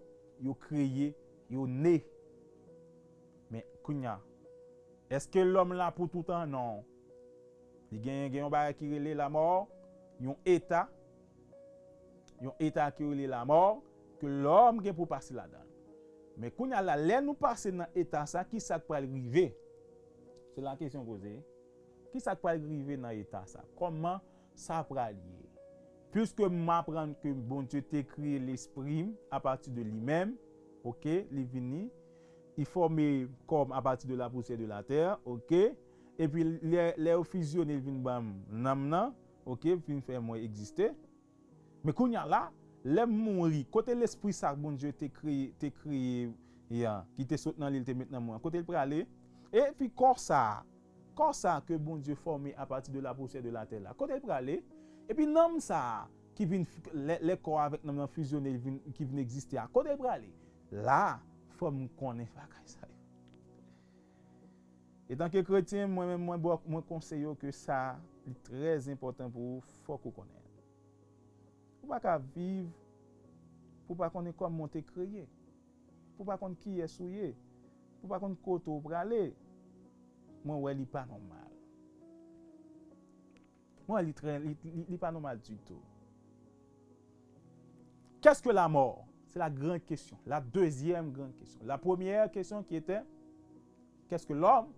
yo kreye, yo ne. Men kounye a, èske lòm la pou toutan? Non. Li gen, gen yon bagay ki rele lamò, yon eta, yon eta ki rele lamò, ke lòm gen pou pase ladan l. Men kounye a la, lè nou pase nan eta sa, ki sa k pral rive? Se la kesyon poze. Ki sa k pral rive nan eta sa? Kòman sa pral ye? Piske m aprann ke Bondye te kreye lespri m apati de li menm, oke, li vini, li fòme kò m apati de la pousyè de la tè, oke, epi lè, lè yo fizyone, l vin ban m nanm nan, oke, vin fè mwen egziste. Men kounye a la, lè m mouri, kote lespri sa Bondye te kreye, te kreye, ya, ki te sot nan li, l te met nan mwen, kote l prale? Epi kò sa, kò sa ke Bondye fòme apati de la pousyè de la tè la, kote l prale? Epi nanm sa ki vin f- lè, lè kò avèk nanm nan fizyone, l vin, ki vin egziste a, kote l prale? La, fò m konnen bagay sa yo. Etanke kretyen, mwen menm, mwen, mwen konseye w ke sa, li trè enpòtan pou ou, fòk ou konnen. Ou pa ka viv pou w pa konnen kòman w te kreye, pou w pa konn kiyès ou ye, pou w pa konn kote w prale. Mwen wè li pa nòmal. Mwen wè li trè, li, li, li pa nòmal ditou. Qu'est-ce que la mort? C'est la grande question, la deuxième grande question. La première question qui était, qu'est-ce que l'homme?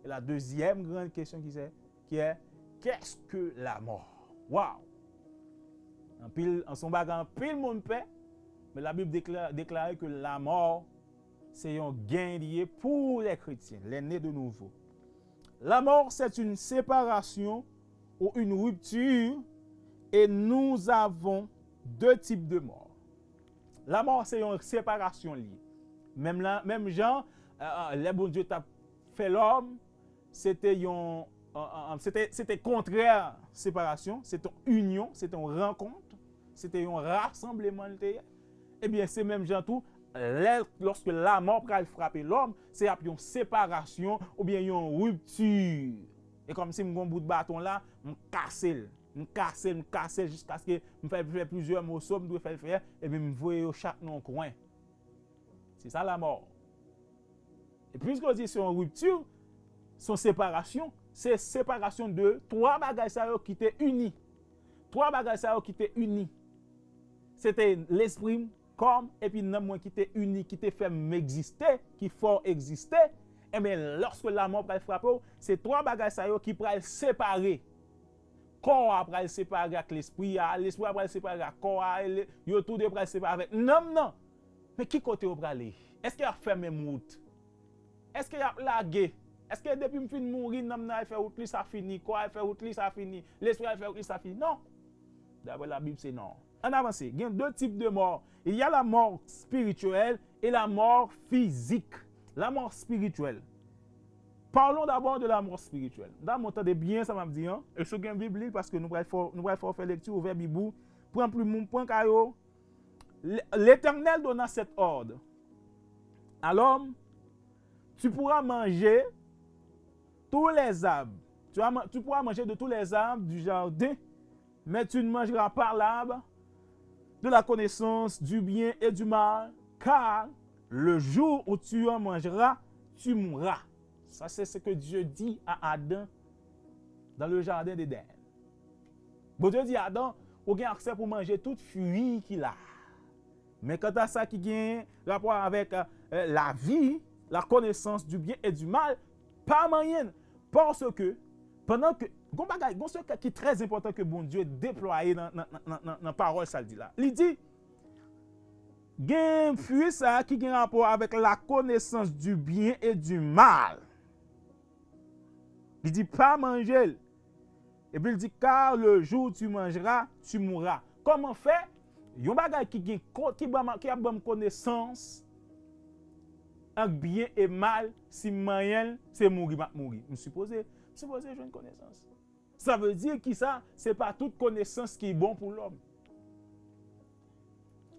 Et la deuxième grande question qui c'est, qui est, qu'est-ce que la mort? Waw! Anpil, an son bagay anpil moun pè, men Labib dekla- deklare ke lamò se yon gen li ye pou lè kretyen, lè ne de nouvo. La mort, c'est une séparation ou une rupture, et nous avons deux types de mort. Lamò se yon separasyon li ye. Menm la, menm jan, euh, euh, lè Bondye t ap fè lòm, se te yon, euh, euh, euh, se te, se te kontrè separasyon, se te yon inyon, se te yon rankont, se te yon rasanbleman li te ye. Ebyen, se menm jan tou, lè, lòske lamò pral frape lòm, se ap yon separasyon oubyen yon ripti. E kòmsi m gon bout baton la, m kase l, m kase l, m kase l jiskaske m fè, fè plizyè moso, m dwe fè l fè, epi m voye yo chak nan yon kwen. Se sa lamò. E piske w di se yon ripti, se yon separasyon, se separasyon de twa bagay sa yo ki te ini. Twa bagay sa yo ki te ini. Se te lespri m, kò m, epi nanm mwen ki te ini, ki te fè m egziste, ki fè w egziste. Enben, lòske lamò pral frape w, se twa bagay sa yo ki pral separe. Kò a pral separe ak lespri a, lespri a pral separe ak kò a, e le- yo tou de pral separe avèk nanm nan. Men ki kote yo prale? Èske y ap fè menm wout? Èske y ap lage? Èske depi m fin mouri, nanm nan al fè wout li, sa fini? Kò a al fè wout li, sa fini? Lespri a al fè wout li, sa fini? Non. Daprè Labib, se non. Ann avanse. Gen de tip de mò. Il y a la mort spirituelle et la mort physique. La mort spirituelle. Parlons d'abord de la mort spirituelle. Damò, tande byen sa m ap di an. E si w gen Bib, li, paske nou pral fè, nou pral fè w fè lekti, ouvè Bib ou, pran plim ou, pran kaye w. L-, L'Éternel donna cet ordre à l'homme, tu pourras manger tous les arbres, tu vas ma-, tu pourras manger de tous les arbres du jardin, mais tu ne mangeras pas l'arbre de la connaissance du bien et du mal, car le jour où tu en mangeras, tu mourras. Ça, c'est ce que Dieu dit à Adam dans le jardin d'Éden. Bondye di Adan, ou gen aksè pou manje tout fwi ki la. Men kanta sa ki gen rapò avèk, euh, lavi, la connaissance du bien et du mal, pa manyen l. Paske, pandan ke, gon bagay, gon sekrè ki trè enpòtan ke Bondye deplwaye nan, nan, nan, nan, nan pawòl sa l di la. Li di, gen fwi sa ki gen rapò avèk la connaissance du bien et du mal. Li di, pa manje l. Epi l di, car le jour où tu mangeras, tu mourras. Kòman fè yon bagay ki gen ko-, ki ban m, ki ap ban m konesans ant byen e mal, si m manyen l, se mouri m ap mouri? M sipoze, m sipoze jwenn konesans. Sa vle di ki sa? Se pa tout konesans ki bon pou lòm.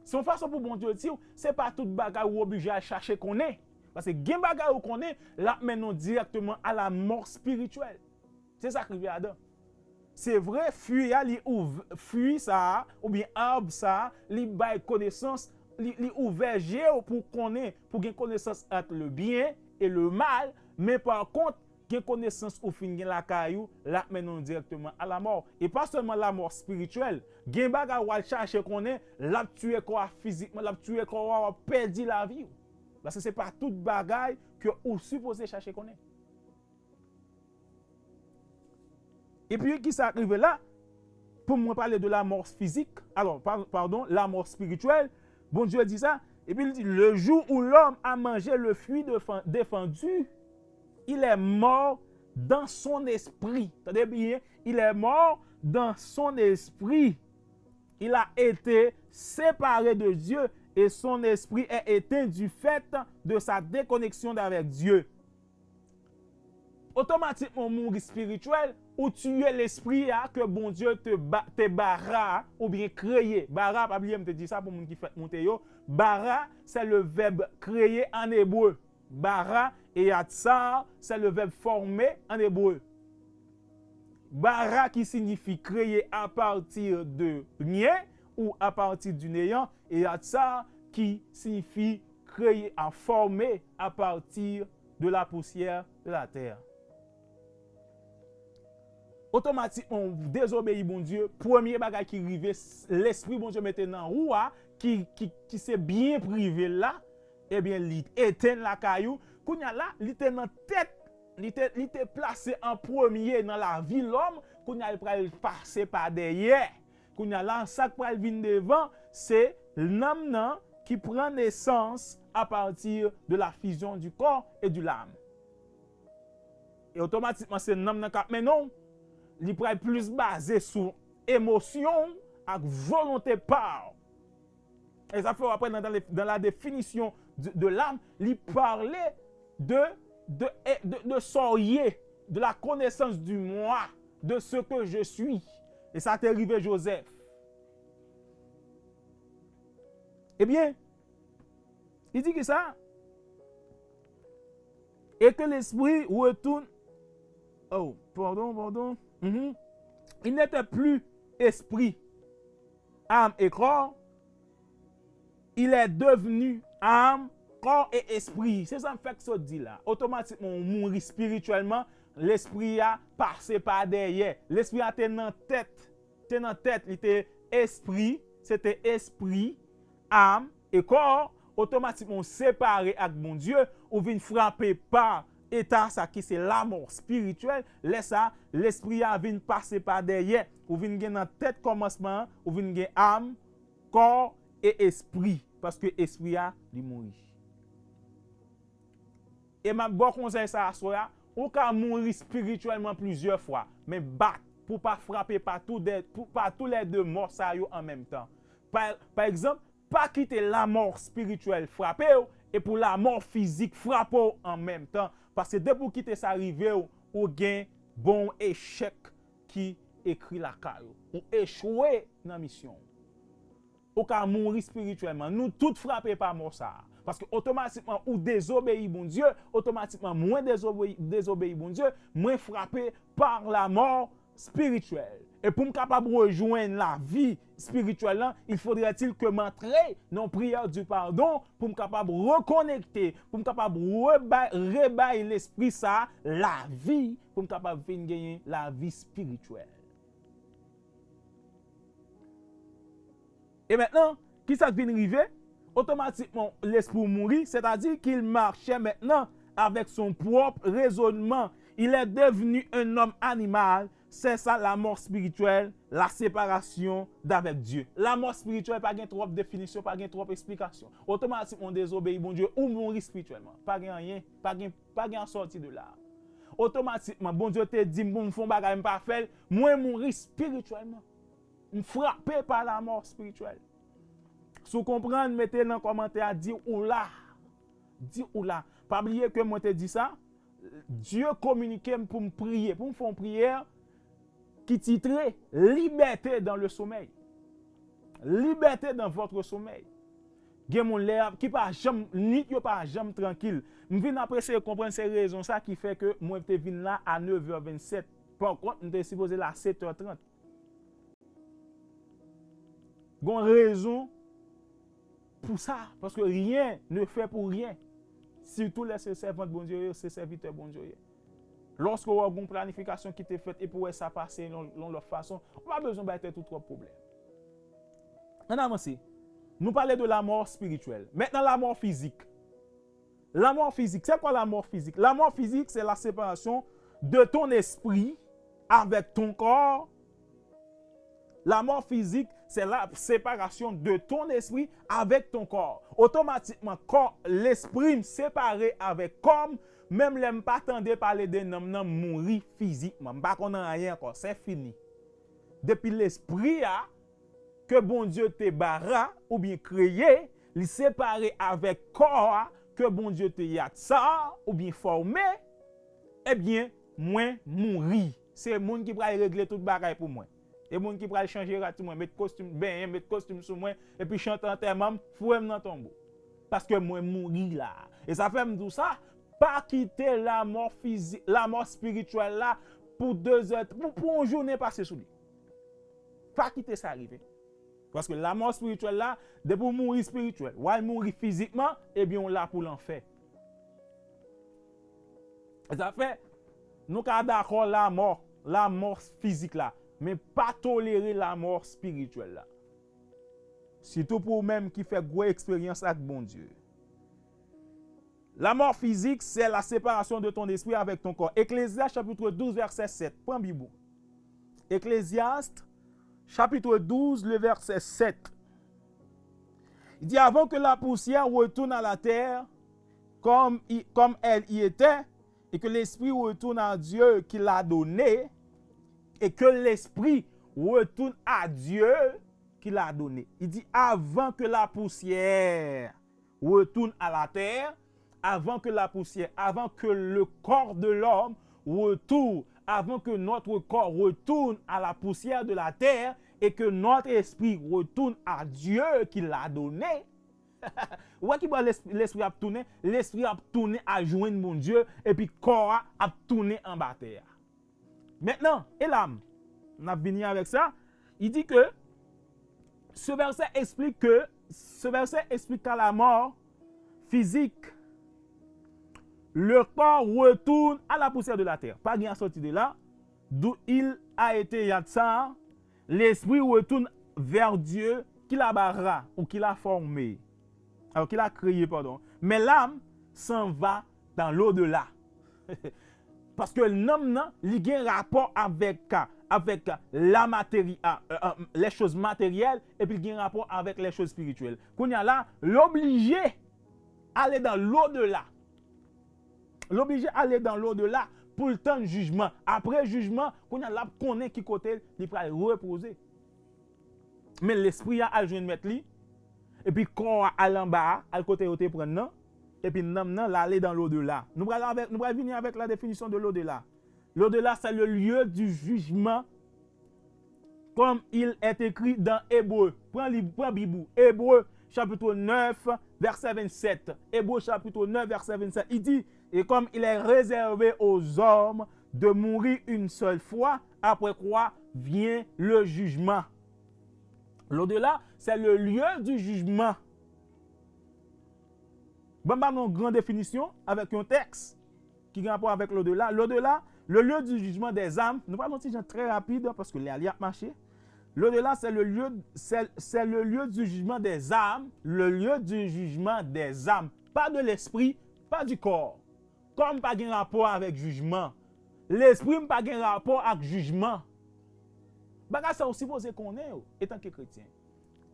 Se yon fason pou Bondye di w, se pa tout bagay ou oblije al chache konnen. Paske gen bagay ou konnen, l ap mennen w dirèkteman a la mò espirityèl. Se sa k rive Adan. Se vre, fwi a, li ouv-, fwi sa a, oubyen ab sa a, li bay konesans, li, li ouvè je w pou konnen, pou gen konesans ant le byen e le mal, men pa kont, gen konesans ou fin gen lakay ou, l ap mennen w dirèkteman a la mò. E pa sèlman la mò espirityèl. Gen bagay w al chache konnen, l ap tiye kò a fizikman, l ap tiye kò a, w ap pèdi lavi w. Paske se pa tout bagay ke ou sipoze chache konnen. Epi, ki sa k rive la? Pou mwen pale de la mò fizik, alò, pa-, padon, la mò espirityèl, Bondye di sa, epi l di, le jour où l'homme a mangé le fruit défendu, il est mort dans son esprit. Tande byen, il est mort dans son esprit. Il a été séparé de Dieu et son esprit est éteint du fait de sa déconnexion avec Dieu. Otomatikman, ou mouri espirityèl, ou tiye lespri a ke Bondye te ba-, te bara, oubyen kreye. Bara, pa bliye, m te di sa pou moun ki fèk moute yo. Bara, c'est le verbe créer en hébreu. Bara et yatsar, c'est le verbe former en hébreu. Bara qui signifie créer à partir de rien ou à partir du néant, et yatsar qui signifie créer, à former à partir de la poussière de la terre. Otomatikman, ou dezobeyi Bondye, premye bagay ki rive, s-, lespri Bondye mete nan ou a, ki, ki, ki se byen prive l la, ebyen, li etenn lakay ou. Kounye a la, li te nan tèt, li te, li te plase an premye nan lavi lòm, kounye a, li pral pase pa dèyè. Kounye a la, sa k pral vin devan, se nanm nan ki pran nesans apati de la fizyon di kò e di lam. E otomatikman, se nanm nan k ap mennen w. Li pral plis baze sou emosyon w ak volonte pa w. E sa fè w apre nan, dans les, dans la définition de, de l'âme, li pale de, de, de, de sa w ye, de la connaissance du moi, de ce que je suis. E sa te rive Joseph. Ebyen, li di ki sa? Et que l'esprit retourne. Oh, pardon, pardon. Mhm. Il n'était plus esprit, âme et corps. Il est devenu âme, corps et esprit. Se sa m fèk sot di la. Otomatikman, ou mouri espirityèlman, lespri a pase pa dèyè. Lespri a te nan tèt, te nan tèt, li te espri, se te espri, am e kò, otomatikman ou separe ak Bondye, ou vin frape pa eta sa ki se lamò espirityèl. Lè sa, lespri a vin pase pa dèyè. Ou vin gen nan tèt kòmansman an, ou vin gen am, kò e espri. Paske espri a, li mouri. E m ap ba w konsèy sa aswè a, ou ka mouri espirityèlman plizyè fwa, men bat pou pa frape pa tou de, pou, pa tou lè de mò sa yo an menm tan. Pa, pa egzanp, pa kite lamò espirityèl frape w e pou lamò fizik frape w an menm tan. Paske depi w kite sa rive w, ou gen bon echèk ki ekri lakay ou. Ou echwe nan misyon w. ou ka mouri espirityèlman. Nou tout frape pa mò sa a. Paske otomatikman ou dezobeyi Bondye, otomatikman mwen dezobeyi, dezobeyi Bondye, mwen frape pa lamò spirityèl. E pou m kapab rejwenn lavi spirityèl lan, il faudrait-il que m antre nan priyè di padon, pou m kapab rekonekte, pou m kapab rebay, rebay lespri sa a lavi, pou m kapab vin genyen lavi spirityèl. E mentnan, ki sa k vin rive? Otomatikman, lespri w mouri, c'est-à-dire qu'il marchait maintenant avec son propre raisonnement. Il est devenu un homme animal. C'est ça la mort spirituelle, la séparation d'avec Dieu. Lamò espirityèl pa gen twòp definisyon, pa gen twòp esplikasyon. Otomatikman, w dezobeyi Bondye, ou mouri espirityèlman. Pa gen anyen, pa gen, pa gen an sòti de la. Otomatikman, Bondye te di m pou m fè yon bagay, m pa fè l, mwen mouri espirityèlman. M frape pa lamò espirityèl. Si w konprann, mete nan kòmantè a, di ou la. Di ou la. Pa bliye ke mwen te di sa. Dye kominike m pou m priye, pou m fè yon priyè ki titre Liberté dans le sommeil. Liberté dans votre sommeil. Gen moun lè ki pa janm, nwit yo pa janm trankil. M vin ap eseye konprann se rezon sa ki fè ke mwen te vin la a nèv è vennsèt. Pa kont, m te sipoze la a sèt è trant. Gon rezon pou sa, paske rien ne fait pour rien. Surtout lè se sèvant Bondye yo, se sèvitè Bondye yo. Lòske w wè gon planifikasyon ki te fèt epi w wè sa pase yon, yon lòt fason, ou pa bezwen bay tèt ou twòp pwoblèm. Ann avanse. Nou pale de lamò espirityèl. Mentnan, lamò fizik. La mort physique, c'est quoi la mort physique? La mort physique, c'est la séparation de ton esprit avec ton corps. La mort physique, c'est la séparation de ton esprit avec ton corps. Otomatikman, kò, lespri m separe avèk kò m, menm lè m pa tande pale de nanm nan, m mouri fizikman. M pa konn anyen ankò, c'est fini. Depi lespri a, ke Bondye te bara oubyen kreye, li separe avèk kò a ke Bondye te yatsa oubyen fòme, ebyen, mwen mouri. Se moun ki pral regle tout bagay pou mwen. E moun ki pral chanje rad sou mwen, met kostim, benyen, met kostim sou mwen, epi chante antèman m, foure m nan tonbo. Paske mwen mouri la. E sa fè m di w sa, pa kite lamò fizik, lamò espirityèl la pou dezè, pou, pou yon jounen pase sou li. Pa kite sa rive. Paske lamò espirityèl la, depi w mouri espirityèl, w al mouri fizikman, ebyen w la pou lanfè. E sa fè, nou ka dakò lamò, lamò fizik la, men pa tolere lamò espirityèl la. Sitou pou ou menm ki fè gwo eksperyans ak Bondye. La mort physique, c'est la séparation de ton esprit avec ton corps. Eklezya chapit douz vèsè sèt. Pran Bib ou. Ecclésiaste, chapitre douze, le verset sept. Il dit, avant que la poussière retourne à la terre comme, i- comme elle y était, et que l'esprit retourne à Dieu qui l'a donné, et que l'esprit retourne à Dieu qui l'a donné. Il dit, avant que la poussière retourne à la terre, avant que la poussière, avant que le corps de l'homme retourne, avant que notre corps retourne à la poussière de la terre et que notre esprit retourne à Dieu qui l'a donné. Ou wè ki bò lespri ap tounen? Lespri ap tounen al jwenn Bondye, epi kò a ap tounen anba tè a. Maintenant, et là, n ap vini avèk sa, il dit que ce verset explique que, ce verset explique qu'à la mort physique, le corps retourne à la poussière de la terre. Pa gen an sòti de la, d'où il a été yatsa, l'esprit retourne vers Dieu qui l'a bara ou qui l'a formé. Alors, qui l'a créé, pardon. Mais l'âme s'en va dans l'au-delà. Paske nanm nan, li gen rapò avèk, avèk la materi-, a, a, a, les choses matérielles, epi li gen rapò avèk les choses spirituelles. Kounye a la, l oblije ale dans l'au-delà. L oblije ale dans l'au-delà pou l tann jijman. Apre jijman, kounye a l ap konnen ki kote li pral repoze. Men lespri a al jwenn mèt li, epi kò a al anba a, al kote yo te pran l nan, epi nanm nan l ale dans l'au-delà. Nou pral avèk, nou pral vini avèk la définition de l'au-delà. L'au-delà, c'est le lieu du jugement comme il est écrit dans Hébreu. Pran li, pran Bib ou. Hébreu, chapitre neuf, verset vingt-sept. Hébreu, chapitre neuf, verset vingt-sept. Il dit, et comme il est réservé aux hommes de mourir une seule fois, après quoi vient le jugement. L'au-delà, c'est le lieu du jugement. Ban m ba nou yon gran definisyon avèk yon tèks ki gen rapò avèk l'au-delà. L'au-delà, le lieu du jugement des âmes. Nou pral yon ti jan trè rapid, paske lè a li ap mache. L'au-delà, c'est le lieu, c'est, c'est le lieu du jugement des âmes, le lieu du jugement des âmes. Pas de l'esprit, pas du corps. Kò m pa gen rapò avèk jijman. Lespri m pa gen rapò ak jijman. Bagay sa ou sipoze konnen yo, etanke kretyen.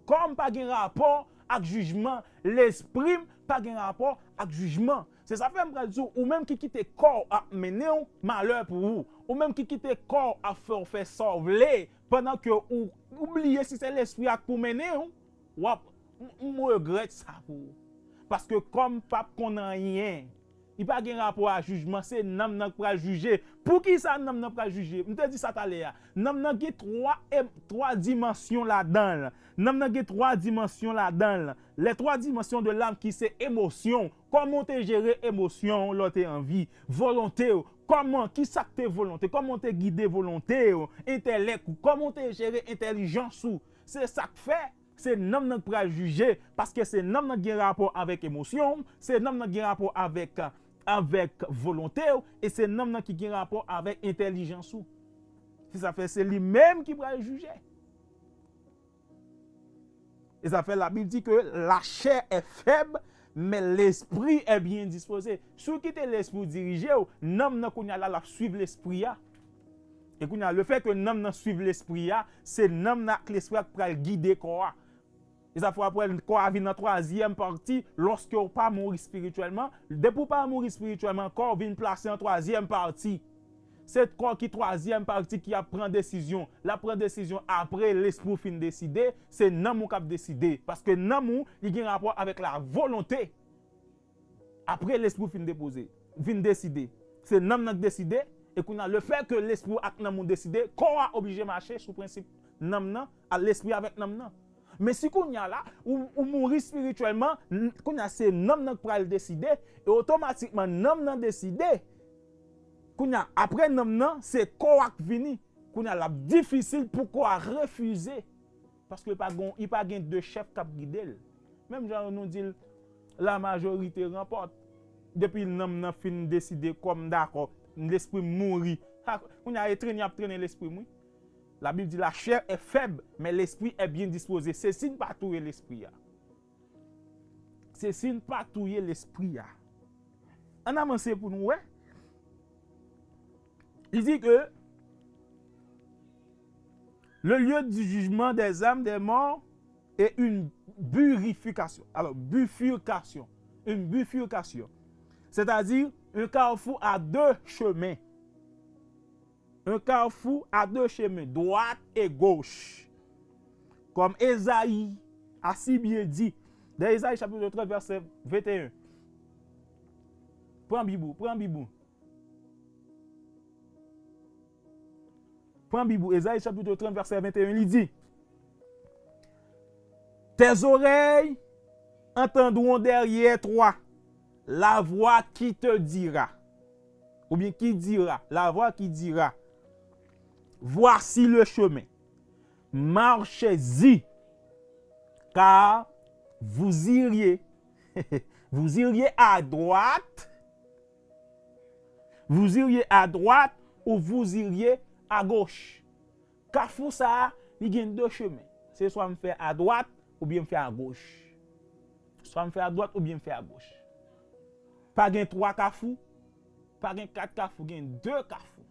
Kò m pa gen rapò ak jijman. Lespri m pa gen rapò ak jijman. Se sa fè m pral di w, ou menm ki kite kò w ap mennen w, malè pou ou. Ou menm ki kite kò w ap fè w fè sa w vle, pandan ke ou, ou bliye si se lespri a k pou mennen w, w ap, m, m regrèt sa pou ou. Paske kò m p ap konn anyen. Li pa gen rapò a jijman, se nanm nan k pral jije. Poukisa nanm nan pral jije? M te di sa talè a. Nanm nan gen twa, e, twa dimansyon ladan l. Nanm nan gen twa dimansyon ladan l. Les trois dimensions de l'âme ki se emosyon. Kòman w te jere emosyon w lè w te an vi? Volonte w. Kòman, ki sa k te volonte? Kòman w te gide volonte w? Entèlèk ou. Kòman w te jere entèlijans ou? Se sa k fè se nanm nan k pral jije, paske se nanm nan k gen rapò avèk emosyon w, se nanm nan k gen rapò avèk, avèk volonte w, e se nanm nan ki gen rapò avèk entèlijans ou. Se sa fè se li menm ki pral jije. E sa fè Labib di ke la chair est faible, mais l'esprit est bien disposé. Si w kite lespri w dirije w, nanm nan kounye a la, l ap swiv lespri a. E kounye a, le fait que nanm nan swiv lespri a, se nanm nan ak lespri a k pral gide kò a. E sa fè w ap wè kò a vin nan twazyèm pati, lòske w pa mouri espirityèlman. Depi w pa mouri espirityèlman, kò w vin plase an twazyèm pati. Se kò ki twazyèm pati ki ap pran desizyon. L ap pran desizyon apre lespri w fin deside, se nanm ou k ap deside. Paske nanm ou, li gen rapò avèk la volonte. Apre lespri w fin depoze, fin deside. Se nanm nan k deside, e kounye a, le fait que lespri w ak nanm ou deside, kò a oblije mache sou prensip nanm nan, a lespri avèk nanm nan. Men si kounye a la, ou, ou mouri espirityèlman, n-, kounye a se nanm nan k pral deside, e otomatikman nanm nan deside, kounye a, apre nanm nan, se kò a k vini. Kounye a, l ap difisil pou kò a refize. Paske li pa gon, li pa gen de chèf k ap gide l. Menm jan nou di l, la majorité remporte. Depi nanm nan fin deside kò m dakò, lespri m mouri. Ha, kounye a, e trennen y ap trennen lespri m, wi. Labib di, la chair est faible, mais l'esprit est bien disposé. Se si n pa touye lespri a. Se si n pa touye lespri a. Ann avanse pou nou wè. Li di ke le lieu du jugement des âmes, des morts, est une bifurcation. Alors, bifurcation. Une bifurcation. C'est-à-dire un carrefour à deux chemins. Un carrefour à deux chemins, droite et gauche. Comme Ésaïe a si bien dit, dans Ésaïe chapitre trente, verset vingt et un. Pran Bib ou, pran Bib ou. Pran Bib ou, Ésaïe chapitre trente, verset vingt et un, li di, tes oreilles entendront derrière toi la voix qui te dira, oubyen qui dira, la voix qui dira, voici le chemin, marchez-y, car vous iriez, vous iriez à droite, vous iriez à droite ou vous iriez à gauche. Kafou sa a, li gen de chemen. Se swa m fè adwat oubyen m fè agoch. Swa m fè adwat oubyen m fè agoch. Pa gen twa kafou, pa gen kat kafou, gen de kafou.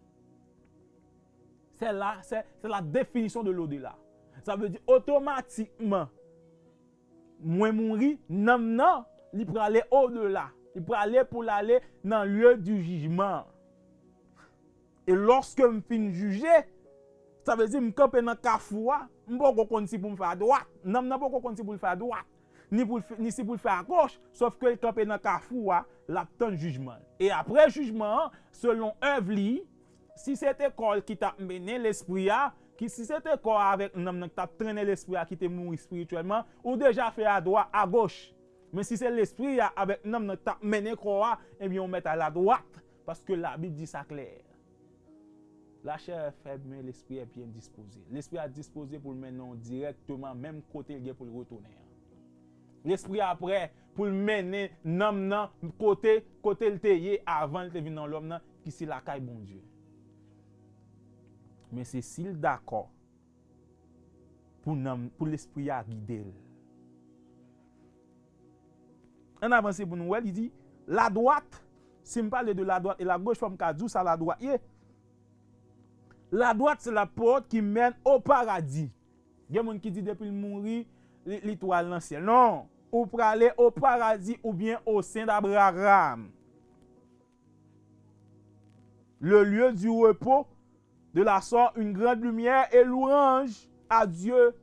C'est la, c'est, c'est la définition de l'au-delà. Sa vle di otomatikman, mwen mouri, nanm nan, li prale odela. Li prale pou l ale nan lye di jijman. E lòske m fin jije, sa vle di m kanpe nan kafou a, m poko konn si pou m fè adwat. Nanm nan poko konn si pou l fè adwat, ni pou l fè, ni si pou l fè agoch, sòf ke l kanpe nan kafou a, l ap tann jijman l. E apre jijman an, selon èv li, si se te kò l ki t ap mennen lespri a, Ki si se te kò a avèk nanm nan ki t ap trennen lespri a ki te mouri espirityèlman, ou deja fè adwa, agoch. Men si se lespri a avèk nanm nan ki t ap mennen kò a, ebyen ou mèt al adwat, paske Labib di sa klè. La chair est faible, mais l'esprit est bien disposé. Lespri a dispoze pou l mennen w dirèkteman menm kote l gen pou l retounen an. Lespri a prè pou l mennen nanm nan kote, kote l te ye avan l te vin nan lòm nan, ki se lakay Bondye. Men se si l dakò pou nanm, pou lespri a gide l. Ann avanse pou nou wè, li di, ladwat, si m pale de ladwat e lagoch, fò m ka di w sa ladwat ye. Ladwat, se la porte qui mène au paradis. Gen moun ki di depi l mouri, li, li tou al nan syèl. Non, ou prale o paradi oubyen o sen d'Abraham. Le lieu du repos de la sort une grande lumière et louange à Dieu.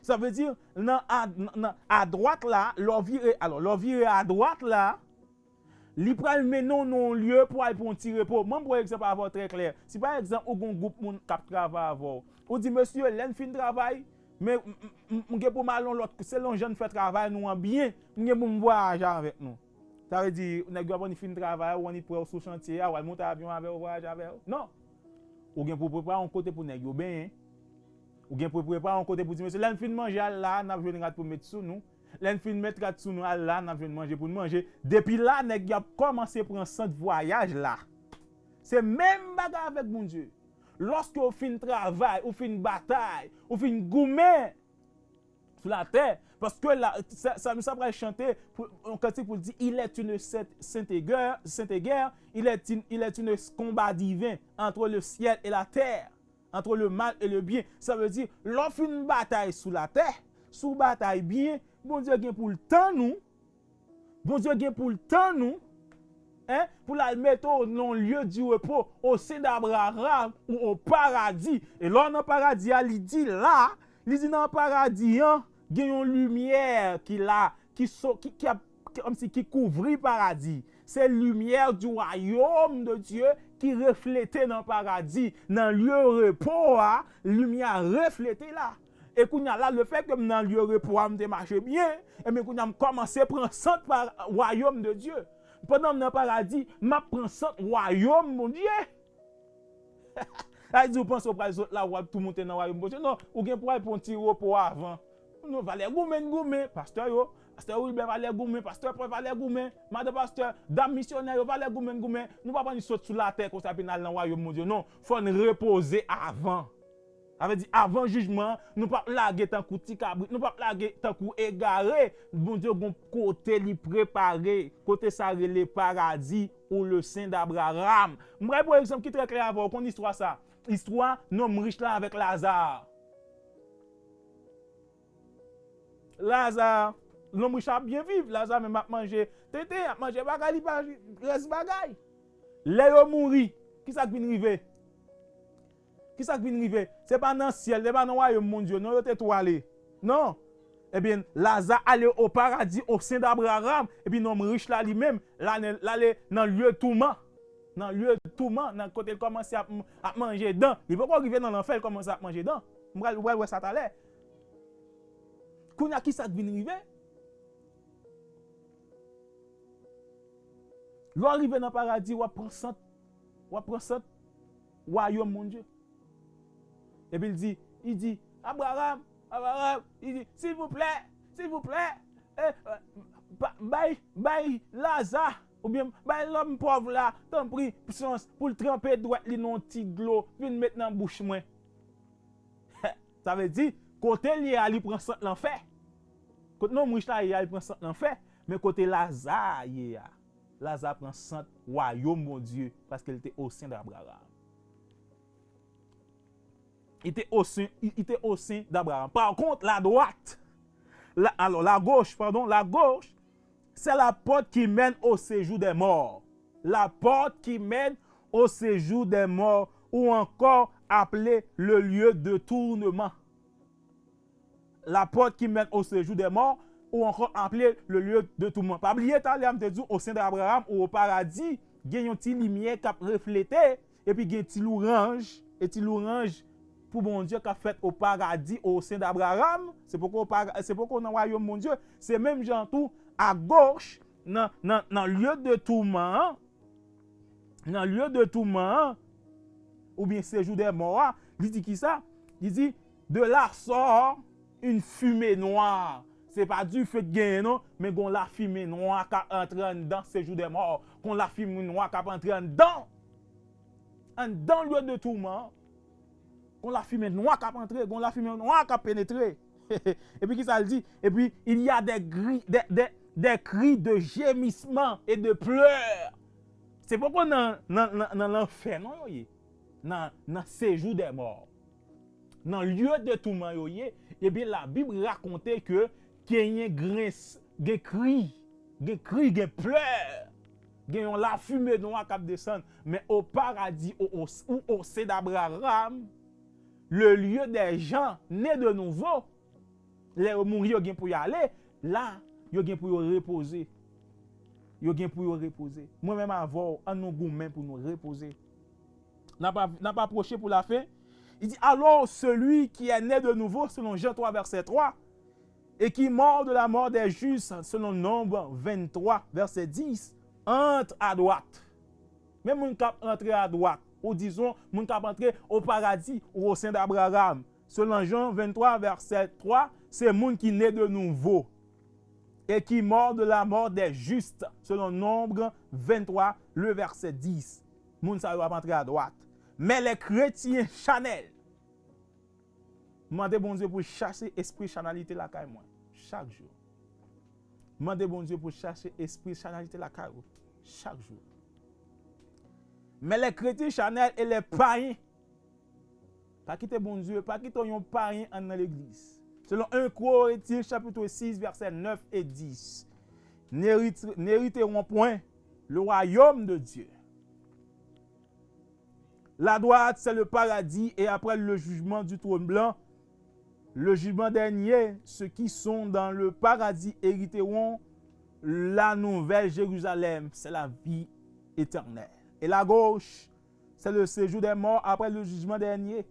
Sa vle di, nan a, nan, adwat la, lè w vire, alò, lè w vire adwat la, li pral mennen w nan yon lye pou al pran yon ti repo. Mwen pran egzanp avè w trè klè. Si pa egzanp, ou gen yon gwoup moun k ap travay avè w, ou di, mesye, lè n fin travay, men m, m, m, m gen pou m al yon lòt, se yon jan n fè travay nou an byen, m gen pou m vwayaje avèk nou. Sa vle di, nèg yo ap annik fin travay, ou annik prè w sou chantye a, ou al monte avyon avè yo, vwayaje avè yo. Non. Ou gen pou prepare yon kote pou nèg yo benyen. Ou gen pou prepare yon kote pou di, mesye, lè n fin manje, al la, n ap jwenn rad pou met sou nou. Lè n fin met rad sou nou, al la, n ap jwenn manje pou n manje. Depi la, nèg yo ap kòmanse pran sant vwayaj la. Se menm bagay avèk Bondye. Lòske w fin travay, ou fin batay, ou fin goumen, sou latè. Paske la, sa, sa, sa pral chante pou, yon kantik pou l di, il est une sainte, sainte guerre, sainte guerre, il est une, il est une combat divin entre le ciel et la terre, entre le mal et le bien. Sa vle di, lè w fin batay sou latè, si w batay byen, Bondye gen pou l tann ou, Bondye gen pou l tann ou, en, pou l al mete w nan lye di repo, o sen d'Abraham ou o paradi. E lè w nan paradi a, li di la, li di nan paradi an, gen yon limyè ki la, ki so, ki, ki ap, ki, kòmsi ki kouvri paradi. Se limyè du royaume de Dieu ki reflete nan paradi, nan lye repo a, limyè a reflete la. E kounye a la, lefètke m nan lye repo a, m te mache byen, ebyen kounye a m kòmanse pran sant pa wayòm de Dye. Pandan m nan paradi, m ap pran sant wayòm Bondye. Sa vle di ou panse ou pral sot la, w ap tou moute nan wayòm Bondye. Non, ou gen pou al pran ti repo avan. Non, valè goumen n goumen, pastè yo, pastè Wilbert valè goumen, pastè Paul valè goumen, madan pastè, dam misyonè yo valè goumen n goumen. Nou pa pran n sot sou latè konsa epi n al nan wayòm Bondye. Non, fò n repoze avan. Sa vle di, avan jijman an, nou p ap lage tankou ti kabrit, nou p ap lage tankou egare. Bondye gon kote li prepare, kote sa rele paradi ou le sen d'Abraham. M pral pran yon egzanp ki trè klè avè w, ou konn istwa sa. Istwa nonm rich la avèk Laza. Laza, nonm rich la ap byen viv, Laza menm ap manje tenten, ap manje bagay, li pa rès bagay. Lè yo mouri, kisa k vin rive? Kisa k vin rive? Se pa nan syèl, se pa nan wayòm Bondye, non, yo te tou ale. Non. Ebyen, Laza ale o paradi, o sen d'Abraham, epi nonm rich la li menm, l ale, l ale nan lye touman. Nan lye touman, nan kote l kòmanse ap, ap manje dan. Li poko rive nan lanfè, l kòmanse ap manje dan. M pral, ou pral wè sa talè. Kounye a, kisa k vin rive? Lè w rive nan paradi, w ap pran sant, w ap pran sant wayòm Bondye. Epi l di, li di, Abraham, Abraham, li di, silvouplè, silvouplè, eh, eh, ba, bay, bay Laza, oubyen bay lòm pòv la, tanpri, chans pou l tranpe dwèt li nan yon ti dlo, vin met nan bouch mwen. Sa vle di, kote l ye a, li pran sant lanfè. Kote nonm rich la ye a, li pran sant lanfè. Men kote Laza ye a, Laza pran sant wayòm Bondye, paske l te o sen d'Abraham. Il était au sein, il, il était au sein d'Abraham. Par contre, la droite, la, alors la gauche, pardon, la gauche, c'est la porte qui mène au séjour des morts. La porte qui mène au séjour des morts, ou encore appelée le lieu de tournement. La porte qui mène au séjour des morts, ou encore appelée le lieu de tourment. Pa bliye talè a m te di w, o sen d'Abraham ou o paradi, gen yon ti limyè k ap reflete, epi gen ti lwanj, e ti lwanj, pou Bondye k ap fèt o paradi, o sen d'Abraham, se poko, o para- se poko nan wayòm Bondye, se menm jan tou, agoch, nan, nan, nan lye de touman an, nan lye de touman an, oubyen sejou dè mò a, li di ki sa? Li di, de là sort une fumée noire. Se pa dife k genyen non, men gon lafimen nwa k ap antre anndan sejou dè mò, gon lafimen nwa k ap antre anndan, anndan lye de touman an. Gon lafimen nwa k ap antre, gon lafimen nwa k ap penetre. Epi ki sa l di? Epi, il y a des cris, des, des, des cris de gémissement et de pleurs. Se poko nan, nan, nan, nan lanfè non yo ye. Nan, nan sejou dè mò. Nan lye de touman yo ye, ebyen, Labib rakonte ke genyen grens, gen kri, gen kri, gen plè, gen yon lafimen nwa k ap desann. Men o paradi, o, o, ou o sen d'Abraham, le lieu des gens nés de nouveau, lè yo mouri, yo gen pou y ale, la, yo gen pou yo repoze. Yo gen pou yo repoze. Mwen menm avè w, ann nou goumen pou nou repoze. N ap, n ap apwoche pou lafen. Li di, alors celui qui est né de nouveau, selon Jean trois, verset trois, et qui mord de la mort des justes, selon Nombre vingt-trois, verset dix, entre à droite. Men moun k ap antre adwat, ou dizon, moun k ap antre o paradi, ou o sen d'Abraham. Selon Jan venntwa, vèsè twa, se moun ki ne de nouvo. Et qui mord de la mort des justes, selon Nombre vingt-trois, le verset dix. Moun sa yo ap antre adwat. Men lè kretyen chanèl, mande Bondye pou l chache espri chanalite lakay mwen chak jou. Mande Bondye pou l chache espri chanalite lakay ou chak jou. Men lè kretyen chanèl e lè payen, pa kite Bondye, pa kite yon payen ann nan legliz. Selon un Corinthiens chapitre six, verset neuf et dix, n'hérit-, n'hériteront point le royaume de Dieu. La droite, c'est le paradis, et après le jugement du trône blanc, le jugement dernier, ceux qui sont dans le paradis hériteront la nouvelle Jérusalem, c'est la vie éternelle. Et la gauche, c'est le séjour des morts après le jugement dernier.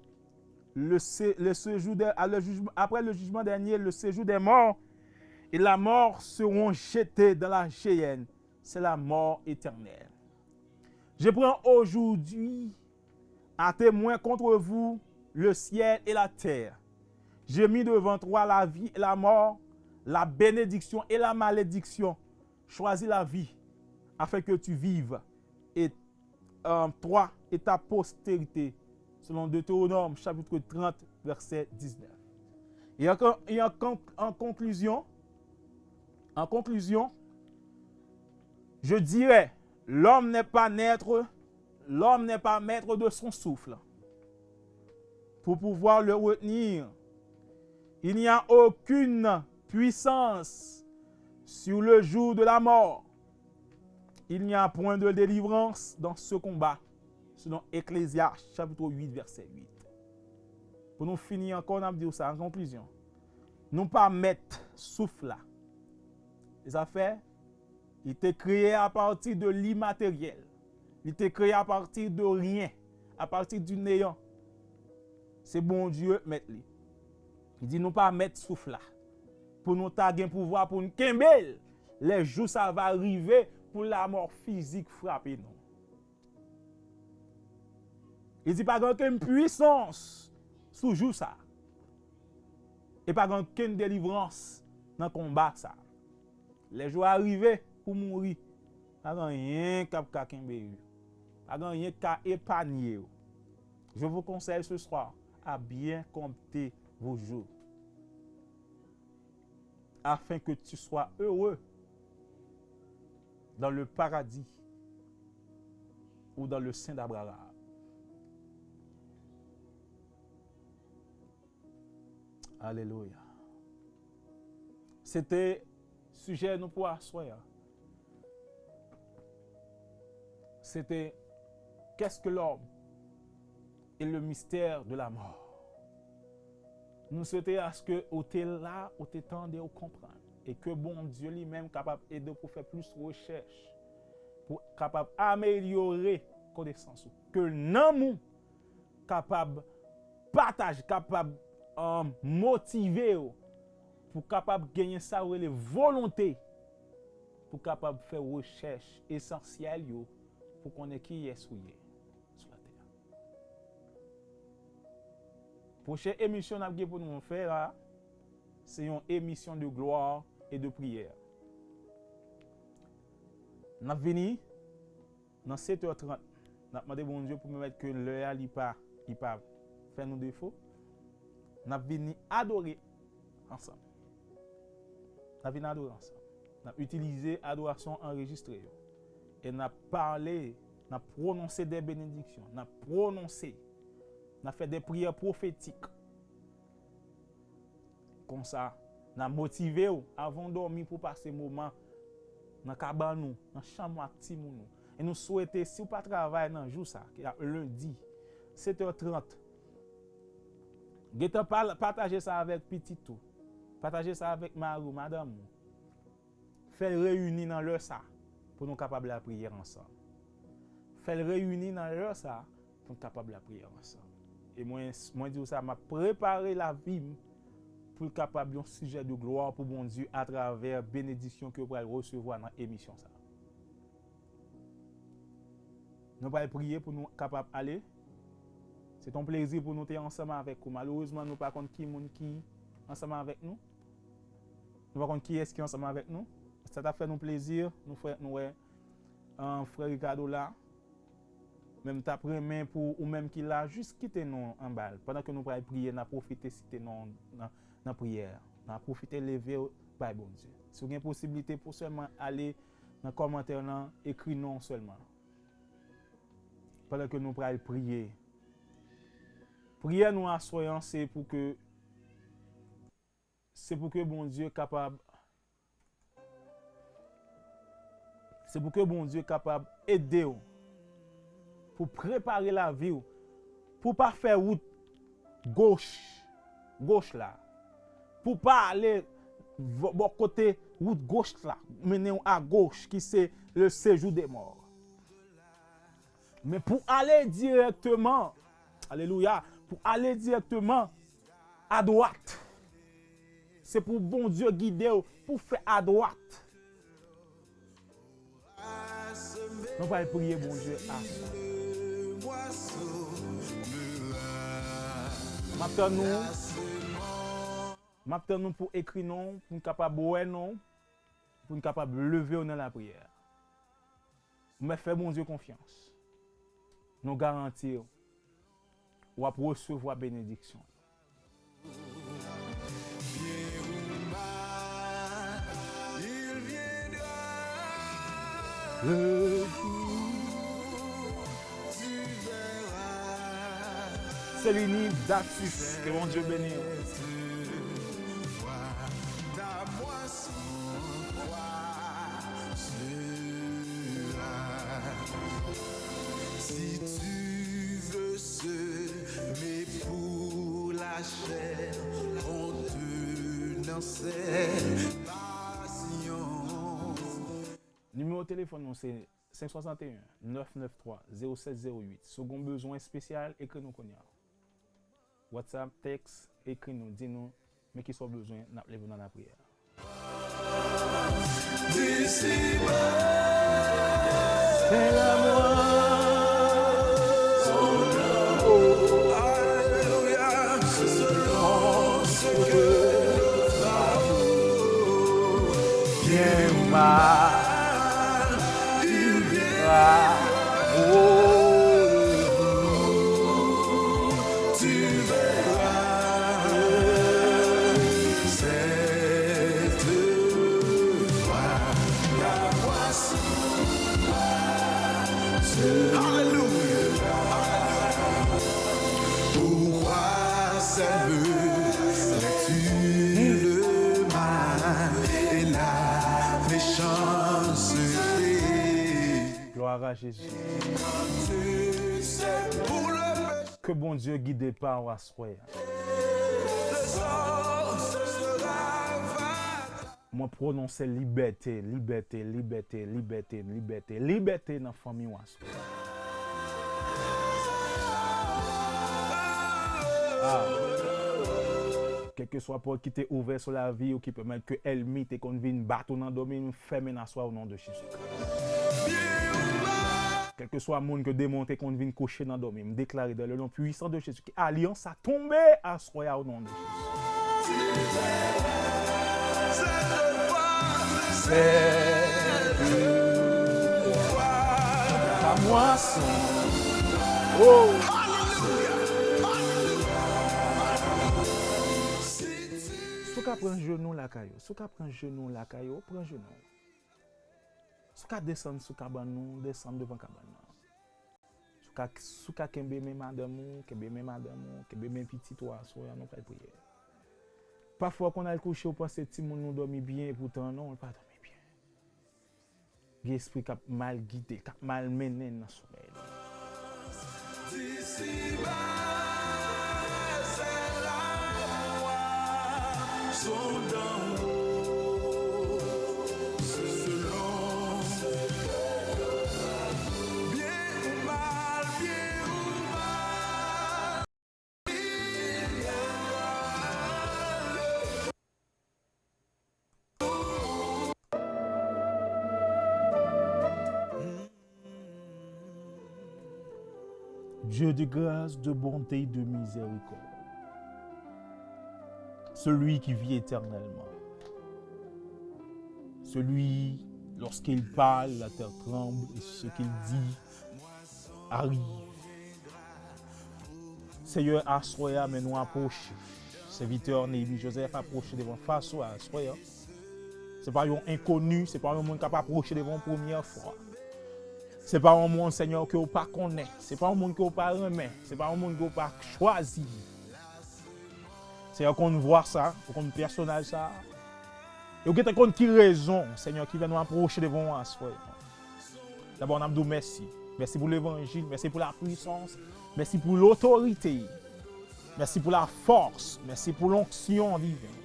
Le sé-, le séjour de, à le jugement, après le jugement dernier, le séjour des morts et la mort seront jetés dans la géhenne. C'est la mort éternelle. Je prends aujourd'hui à témoin contre vous le ciel et la terre. J'ai mis devant toi la vie et la mort, la bénédiction et la malédiction. Choisis la vie afin que tu vives et, euh, toi et ta postérité, selon Deutéronome chapitre trente, verset dix-neuf. Et en con-, et en con-, en conclusion, en conclusion, je dirais, l'homme n'est pas naître, l'homme n'est pas maître de son souffle pour pouvoir le retenir. Il n'y a aucune puissance sur le jour de la mort. Il n'y a point de délivrance dans ce combat, selon Ecclésiaste chapitre huit, verset huit. Pou nou fini ankò, n ap di w sa an konklizyon. Nou pa mèt souf la. E sa fè, li te kreye apati de limateryèl. Li te kreye apati de ryen, apati du néant. Se Bondye mèt li. Li di nou pa mèt souf la. Pou nou ta gen pouvwa pou n kenbe l, lè jou sa va rive pou lamò fizik frape nou. Li di pa gen okenn pwisans sou jou sa. E pa gen okenn delivrans nan konba sa. Lè jou a rive pou mouri, pa gen anyen k ap ka kenbe yo. Pa gen anyen k ka epanye yo. Je vous conseille ce soir à bien compter vos jours, afin que tu sois heureux dans le paradis ou dans le sein d'Abraham. Alelouya. Se te sijè nou pou aswè a. Se te, qu'est-ce que l'homme et le mystère de la mort? Nou swete aske ou te la, ou te tande, ou konprann. E ke Bondye li menm kapab ede w pou fè plis rechèch, pou kapab amelyore konesans ou. Ke nanm ou kapab pataje, kapab, um, motive w pou kapab genyen sa yo rele volonte pou kapab fè rechèch esansyèl yo pou konnen kiyès ou ye sou latè a. Pwochen emisyon n ap gen pou nou fè la, se yon emisyon de glwa e de priyè. N ap vini nan sèt è trant. N ap mande Bondye pou pèmèt ke lè a li pa, li pa fè nou defo. N ap vini adore ansanm. N ap vini adore ansanm. N ap itilize adorasyon anrejistre yo. E n ap pale, n ap pwononse de benediksyon. N ap pwononse. N ap fè de priyè pwofetik. Konsa, n a motive w avan w dòmi pou w pase moman nan kabann ou, nan chanm ou ak timoun ou. E nou swete, si w pa travay nan jou sa, ki ap lendi, sèt è trant, gentan pa-, pataje sa avèk pitit ou. Pataje sa avèk mari w, madanm ou. Fè l reyini nan lè sa pou nou kapab lapriyè ansanm. Fè l reyini nan lè sa pou n kapab lapriyè ansanm. E mwen, mwen di w sa, m ap prepare lavi m pou l kapab yon sijè de glwa pou Bondye atravè benediksyon ke w pral resevwa nan emisyon sa. Nou pral priye pou nou kapab ale. Se t on plezi pou nou te ansanm avèk ou. Malerezman, nou pa konn ki moun ki ansanm avèk nou. Nou pa konn kiyès ki ansanm avèk nou. Sa t ap fè nou plezi, nou fè, nou wè, an, frè Ricardo la. Men m t ap renmen pou ou menm ki la, jis kite non anba l. Pandan ke nou pral priye, n a pwofite site non nan, nan priyè a. N a pwofite leve w bay Bondye. Si w gen posiblite pou sèlman ale nan kòmantè lan, ekri non w sèlman. Pandan ke nou pral priye. Priyè nou aswè an, se pou ke, se pou ke Bondye kapab, se pou ke Bondye kapab ede w, pou prepare lavi w, pou pa fè wout goch, goch la, pou pa ale v-, bò kote wout goch la, mennen w a goch, ki se le séjour des morts. Men pou ale dirèkteman, alelouya, pou ale dirèkteman adwat. Se pou Bondye gide w pou fè adwat. Nou pral priye Bondye aswè. M ap tann nou. M ap tann nou pou ekri non w, pou n kapab wè non w, pou n kapab leve w nan lapriyè. Mwen fè Bondye konfyans. Nou garanti w, w ap resevwa benediksyon. Selini Datus, ke Bondye beni w. Si tu veux semer pour la chair, on te enseigne patience. Nimewo telefòn nou se senk swasanteyen, nèf nèf twa, zewo sèt zewo uit. Si w gen bezwen espesyal, ekri nou kounye a. WhatsApp, tèks, ekri nou, di nou, men kisa w bezwen, n ap leve w nan lapriyè. Alelouya. Pourquoi s'élèves-tu le mal et la méchanceté? Gloire à Jésus. Ke Bondye gide pa w aswè a. Mwen pwononse libète, libète, libète, libète, libète, libète nan fanmi w aswè. Kèlkeswa pòt ki te ouvè sou lavi w ki pèmèt ke ènmi te konn vin bat ou nan dòmi, m fèmen l aswè a o non de Jezi Kris. Kèlkeswa moun ke demon te konn vin kouche nan dòmi, m deklare dans le nom puissant de Jésus ke alyans sa tonbe aswè a o non de Jezi. Si w ka pran jenou lakay ou, si w ka pran jenou lakay ou, pran jenou. Si w ka desann sou kabann ou, desann devan kabann nan. Si w ka, si w ka kenbe men madanm ou, kenbe men madanm ou, kenbe men pitit ou aswè a, nou pral priye. Pafwa w konn al kouche, ou panse timoun nou dòmi byen, epoutan non, l pa dòmi byen. Gen espri k ap mal gide l, k ap mal mennen l nan somèy li. Dieu de grâce, de bonté, de miséricorde, celui qui vit éternellement, celui, lorsqu'il parle, la terre tremble, et ce qu'il dit arrive. Seyè, aswè a, men nou apwoche. Sèvitè Néhémie Joseph apwoche devan fas ou aswè a. Se pa yon enkoni, se pa yon moun k ap apwoche devan w premyè fwa. Se pa yon moun, Senyè, ke w pa konnen. Se pa yon moun ke w pa renmen. Se pa yon moun ke w pa chwazi. Senyè, w konn vwa sa, ou konn pèsonaj sa. E w gentan konn ki rezon, Senyè, ki fè nou apwoche devan w aswè a. Dabò, n ap di w mèsi. Mèsi pou levanjil, mèsi pou lapwisans, mèsi pou lotorite, mèsi pou lafòs, mèsi pou lonksyon diven.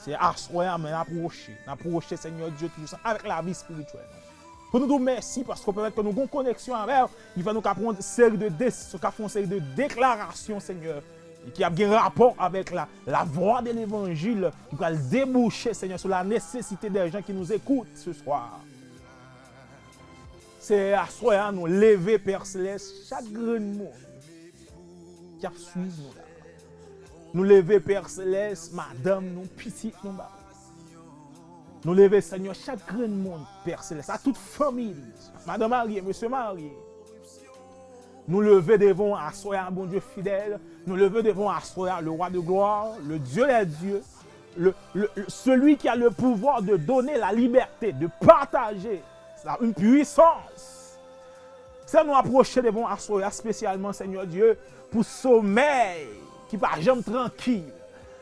Se aswè a, men n apwoche, n apwoche, Senyè Dye Toupisan, avèk lavi espirityèl nou. Pou nou di w mèsi, paske w pèmèt ke nou gen yon koneksyon avè w, ki fè nou ka pran yon seri de desizyon, ka fè yon seri de deklarasyon, Senyè, e ki ap gen rapò avèk la, la voie de l'évangile, ki pral debouche, Senyè, sur la nécessité des gens qui nous écoutent ce soir. Se aswè a nou leve, Pè Selès, chak grenn moun ki ap swiv nou la. Nou leve, Pè Selès, madanm nou, pitit nou ba ou. Nou leve, Senyè, chak grenn moun, Pè Selès, a tout fanmi li, madan marye, mesye marye. Nou leve devan w aswè a, Bondye fidèl. Nou leve devan w aswè a, le Roi de gloire, le Dieu des dieux, le, le, le- celui qui a le pouvoir de donner la liberté, de partager. C'est une puissance. Se nou apwoche devan w aswè a, espesyalman, Senyè Dye, pou somèy ki pa janm trankil.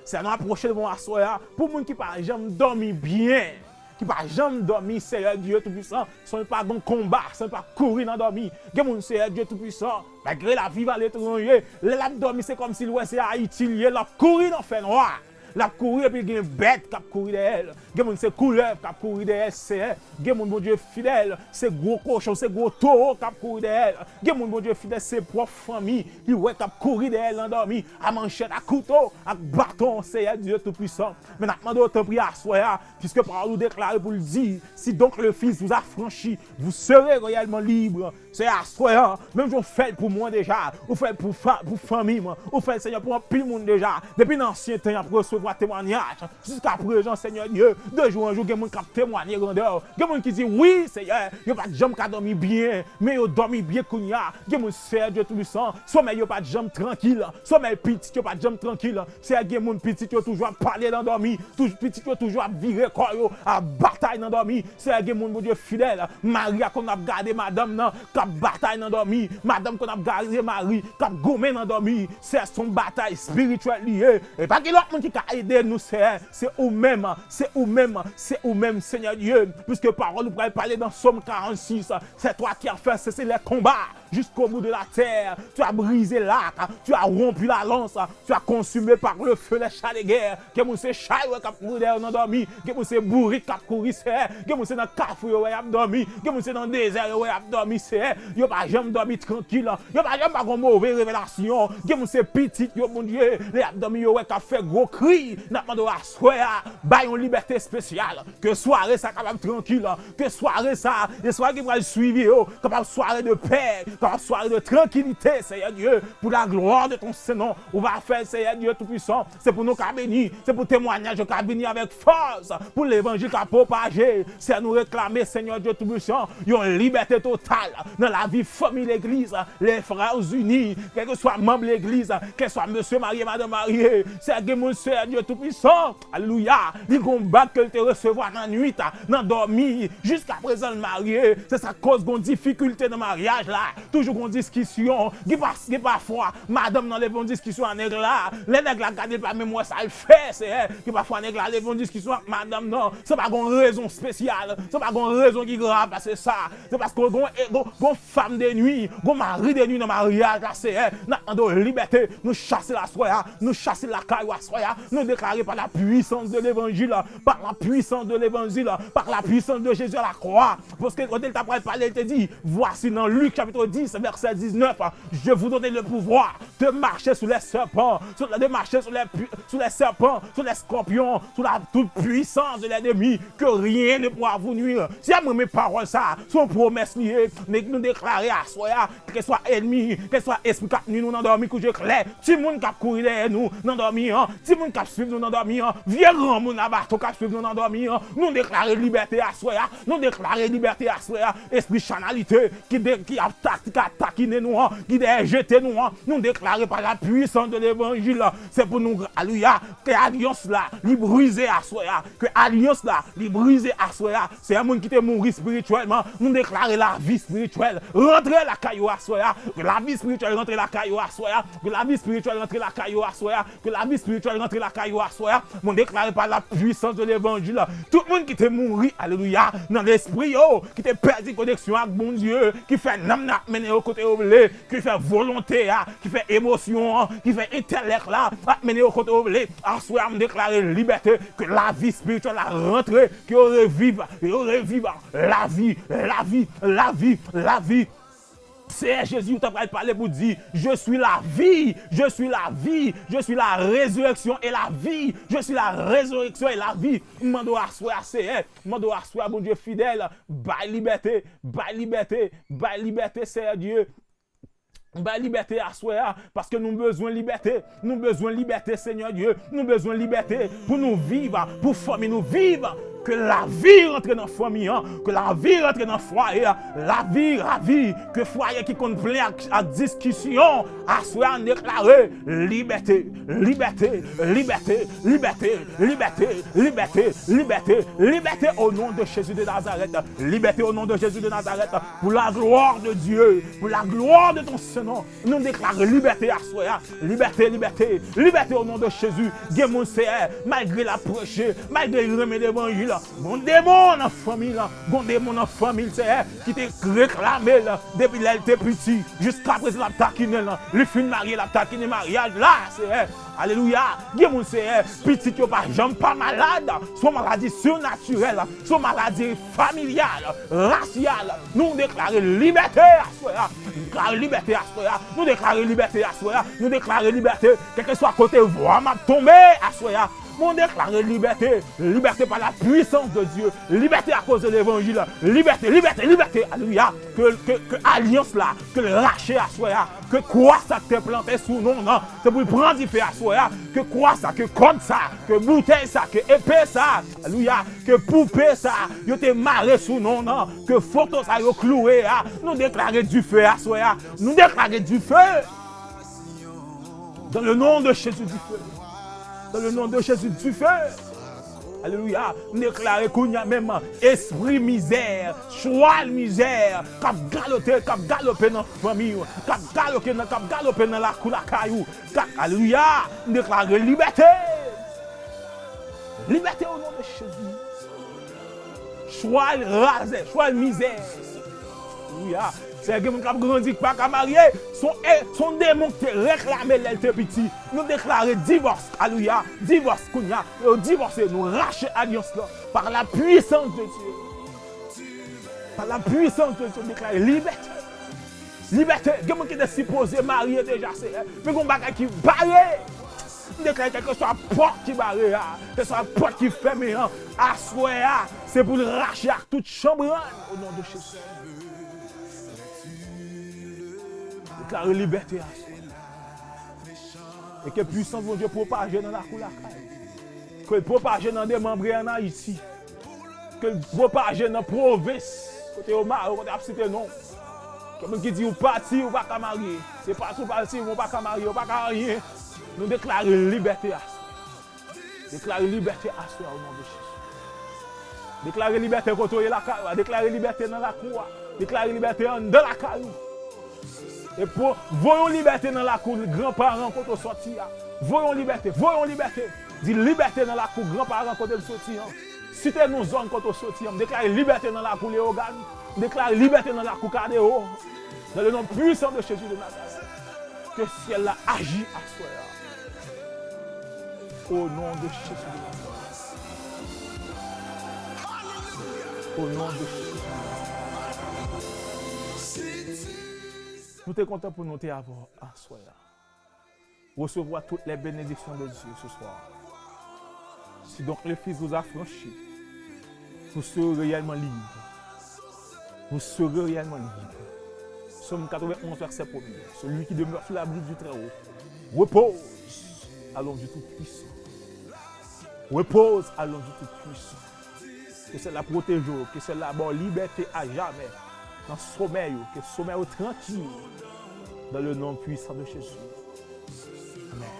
Se nou apwoche devan w aswè a, pou moun ki pa janm dòmi byen, ki pa janm dòmi, Seyè Dye Toupisan, san l pa gen konba, san l pa kouri nan dòmi. Gen moun, Seyè Dye Toupisan, malgre l ap viv aletranje, lè l ap dòmi, se kòmsi l wè se Ayiti l ye, l ap kouri nan fènwa. L ap kouri epi gen bèt k ap kouri dèyè l. Gen moun se koulèv k ap kouri dèyè l, Seyè. Gen moun, Bondye fidèl, se gwo kochon, se gwo towo k ap kouri dèyè l. Gen moun, Bondye fidèl, se pwòp fanmi li wè k ap kouri dèyè l nan dòmi, a manchèt, a kouto, ak baton, Seyè Dye Toupisan. Men n ap mande w, tanpri, aswè a, piske pawòl ou deklare pou l di, si donc le Fils vous affranchit, vous serez réellement libre. Se aswè a, menm jan w fè l pou mwen deja, ou fè l pou fa-, pou fanmi mwen, ou fè l, Senyè, pou anpil moun deja. Depi nan ansyen tan, y ap resevwa temwanyaj. Jiska prezan, Senyè Dye, de jou an jou, gen moun k ap temwanye grandè w. Gen moun ki di, wi, Seyè, yo pa t janm ka dòmi byen, men yo dòmi byen kounye a. Gen moun, Seyè Dye Toupisan, somèy yo pa t janm trankil, somèy pitit yo pa t janm trankil. Seyè, gen moun pitit yo toujou ap pale nan dòmi, touj-, pitit yo toujou ap vire kò yo, ap batay nan dòmi. Seyè, gen moun, Bondye fidèl, mari a konn ap gade madanm nan, k ap batay nan dòmi, madanm konn ap gade mari, k ap goumen nan dòmi. Seyè, se yon batay espirityèl li ye. E pa gen lòt moun ki ka ede nou, Seyè, se ou menm, se ou menm, se ou menm, Senyè Dye, piske pawòl ou pral pale nan Sòm karannsis, c'est toi qui as fait cesser les combats. jusqu'au bout de la terre. Tu as brisé l'arc, tu as rompu la lance, tu as consumé par le feu les chars de guerre. Gen moun se chay yo k ap kouri dèyè yo nan dòmi. Gen moun se bourik k ap kouri, Seyè. Gen moun se nan kafou yo wè y ap dòmi. Gen moun se nan dezè yo wè y ap dòmi, Seyè. Yo pa janm dòmi trankil. Yo pa janm pa gon move revelasyon. Gen moun se pitit yo, Bondye. Lè y ap dòmi, yo wè k ap fè gwo kri. N ap mande w aswè a, bay yon libète espesyal. Ke sware sa kapab trankil. Ke sware sa, e sware ki pral swiv yo, kapab sware de pè, kapab sware de trankilite, Seyè Dye, pour la gloire de ton Saint-Nom. Ou va fè, Seyè Dye Toupisan, se pou nou ka beni, se pou temwayaj yo ka vini avèk fòs, pou levanjil ka pwopaje. Seyè, nou reklame, Seyè Dye Toupisan, yon libète total nan lavi fanmi legliz, les frères unis, kèlkeswa manm legliz, kèlkeswa mesye marye, madanm marye, Seyè, gen moun, Seyè Dye Toupisan, alelouya, li gon bag ke l te resevwa nan nwit, nan dòmi, jiskaprezan l marye, se sa k koz gon difikilte nan maryaj la, toujou gon diskisyon, gen pa, gen pafwa, madanm nan leve yon diskisyon ak nèg la, lè nèg la gade l pa menm wè sa l fè, Seyè, gen pafwa nèg la leve yon diskisyon ak madanm nan, se pa gon rezon espesyal, se pa gon rezon ki grav pase sa, se paske gon, gon, gon fanm de nwi, gon mari de nwi nan maryaj la, Seyè, n ap mande w libète, nou chase l aswè a, nou chase l lakay ou aswè a, nou deklare par la puissance de l'évangile, par la puissance de l'évangile, par la puissance de Jésus à la croix, paske kote l ta pral pale, l te di, voici nan Lik chapit dis, vèsè diznèf, je vous donne le pouvoir de marcher sur les serpents, sur, de marcher sur les, pu- sur les serpents, sur les scorpions, sur la toute puissance de l'ennemi, que rien ne pourra vous nuire. Seyè, mwen renmen pawòl sa, se yon pwomès li ye, men nou deklare aswè a, kèlkeswa ènmi, kèlkeswa espri k ap nwi nou nan dòmi, kouje klè, timoun k ap kouri dèyè nou nan dòmi an, timoun k ap swiv nou nan dòmi an, vye granmoun a baton k ap swiv nou nan dòmi an, nou deklare libète aswè a, nou deklare libète aswè a, espri chanalite, ki, de, ki ap tak, ki ap takinen nou an, ki dèyè jete nou an, nou deklare par la puissance de l'évangile, se pou nou, alelouya, ke alyans la, li brize aswè a, ke alyans la, li brize aswè a, se yon moun ki te mouri espirityèlman, nou deklare lavi espirityèl, rantre lakay ou aswè a, ke lavi espirityèl rantre lakay ou aswè a, ke lavi espirityèl rantre lakay ou aswè a, ke lavi espirityèl rantre lakay ou aswè a, mwen deklare par la puissance de l'évangile, tout moun ki te mouri, alelouya, nan lespri yo, ki te pèdi koneksyon ak Bondye, ki fè nanm nan ap mennen yo kote yo vle, ki fè volonte a, ki fè emosyon an, ki fè entèlèk la, ap mennen yo kote yo vle, aswè a, mwen deklare libète, ke lavi espirityèl la rantre, ke yo reviv, yo reviv, lavi, lavi, lavi, lavi. Seyè Jezi, ou ta pral pale pou di, je suis la vie, je suis la vie, je suis la résurrection et la vie, je suis la résurrection et la vie. M mande w aswè a, Seyè, m mande w aswè a, Bondye fidèl, bay libète, bay libète, bay libète, Seyè Dye. Bay libète aswè a, paske nou bezwen libète. Nou bezwen libète, Seyè Dye. Nou bezwen libète pou nou viv, pou fanmi nou viv. Ke lavi rantre nan fanmi an, ke lavi rantre nan fwaye a, lavi ravi, ke fwaye ki konn plen ak, ak diskisyon, aswè a n deklare libète, libète, libète, libète, libète, libète, libète, libète au nom de Jésus de Nazareth, libète au nom de Jésus de Nazareth, pour la gloire de Dieu, pour la gloire de ton Saint-Nom. Nou deklare libète aswè a. Libète, libète, libète o non de Jezi. Gen moun, Seyè, malgre l ap preche, malgre l renmen levanjil, gon demon nan fanmi l, gon demon nan fanmi l, Seyè, ki te reklame l depi lè l te piti. Jiskaprezan, l ap takinen l. Li fin marye, l ap takinen maryaj la, Seyè. Alelouya. Gen moun, Seyè, pitit yo pa janm pa malad. Se yon maladi sinatirèl. Se yon maladi familyal, rasyal. Nou deklare libète aswè a. Nou deklare libète aswè a. Nou deklare libète aswè a. Nou deklare libète. Kèlkeswa kote vwa m ap tonbe aswè a. Nou deklare libète. Libète par la puissance de Dieu. Libète à cause de l'évangile. Libète, libète, libète. Alelouya. Ke, ke, ke alyans la, ke l rache aswè a. Ke kwa sa k te plante sou non nan, se pou l pran dife aswè a. Ke kwa sa, ke kòd sa, ke boutèy sa, ke epe sa, alelouya, ke poupe sa, yo te mare sou non nan, ke foto sa yo kloure a, nou deklare dife aswè a. Nou deklare dife. Dans le nom de Jésus, dife. Dans le nom de Jésus, dife. Alelouya. M deklare kounye a menm, espri mizè, chwal mizè, k ap galote, k ap galope nan fanmi w, k ap galope nan, k ap galope nan lakou lakay ou. K ap, alelouya. M deklare libète. Libète o non de Jezi. Chwal razè, chwal mizè. Alelouya. Seyè, gen moun k ap grandi k pa ka marye. Se yon, e, se yon demon ki te reklame lè l te piti. Nou deklare divòs. Alelouya. Divòs kounye a. Yo divòse. Nou rache alyans lan. Par la puissance de Dieu. Par la puissance de Dieu, deklare libète. Libète. Gen moun ki te sipoze marye deja, Seyè. Men gen yon bagay ki bare. M deklare kèlkeswa pòt ki bare a, kèlkeswa pòt ki fèmen an, aswè a, se pou l rache ak tout chanbrann, o non de Jezi. Deklare libète aswè a. E ke pwisans Bondye pwopaje nan lakou lakay. Ke l pwopaje nan demanbre ann Ayiti. Ke l pwopaje nan pwovens kote yo mare, kote y ap site non. Gen moun ki di ou pati, ou pa ka marye. Se pati ou pati, ou pa ka marye, ou pa ka anyen. Nou deklare libète aswè. Deklare libète aswè a, o non de Jezi. Deklare libète kote w ye lakay ou a. Deklare libète nan lakou a. Deklare libète anndan lakay ou. E pou voye yon libète nan lakou granparan kote w soti a. Voye yon libète, voye yon libète. Di libète nan lakou granparan kote m soti an. Site non zòn kote w soti an. M deklare libète nan lakou Leyogàn. M deklare libète nan lakou Kadeo. Dans le nom puissant de Jésus de Nazareth. Ke syèl la aji aswè a. O non de Jezi de Nazareth. O non de Jezi de Nazareth. Nou te kontan pou nou te avè w aswè a. Recevoir toutes les bénédictions de Dieu ce soir. Si donc le Fils vous affranchit, vous serez réellement libre. Vous serez réellement libre. Psaume quatre-vingt-onze, verset premier. Celui qui demeure sous l'abri du Très-Haut repose à l'ombre du Tout-Puissant. Repose à l'ombre du Tout-Puissant. Ke syèl la pwoteje w, ke syèl la ba w libète ajamè nan somèy ou, ke somèy ou trankil. Dans le nom puissant de Jésus. Amèn.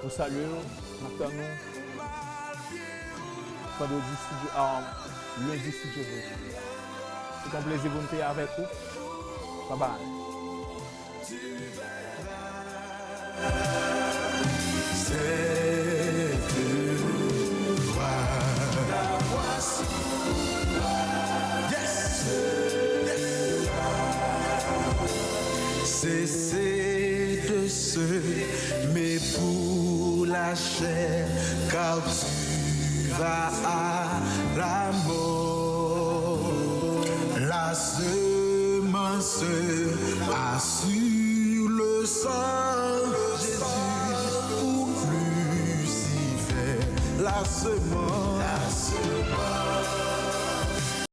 Nou salye w, n ap tann nou vandredi si Dye, ah, lendi si Dye vle. Se yon plezi pou m te avèk ou. Bye bye. Cette voix. Yes. Yes. Cessez de s'aimer pour la chair, car tu vas à la mort. La semence assure le sort. Jésus pour Lucifer. La semence. La semence.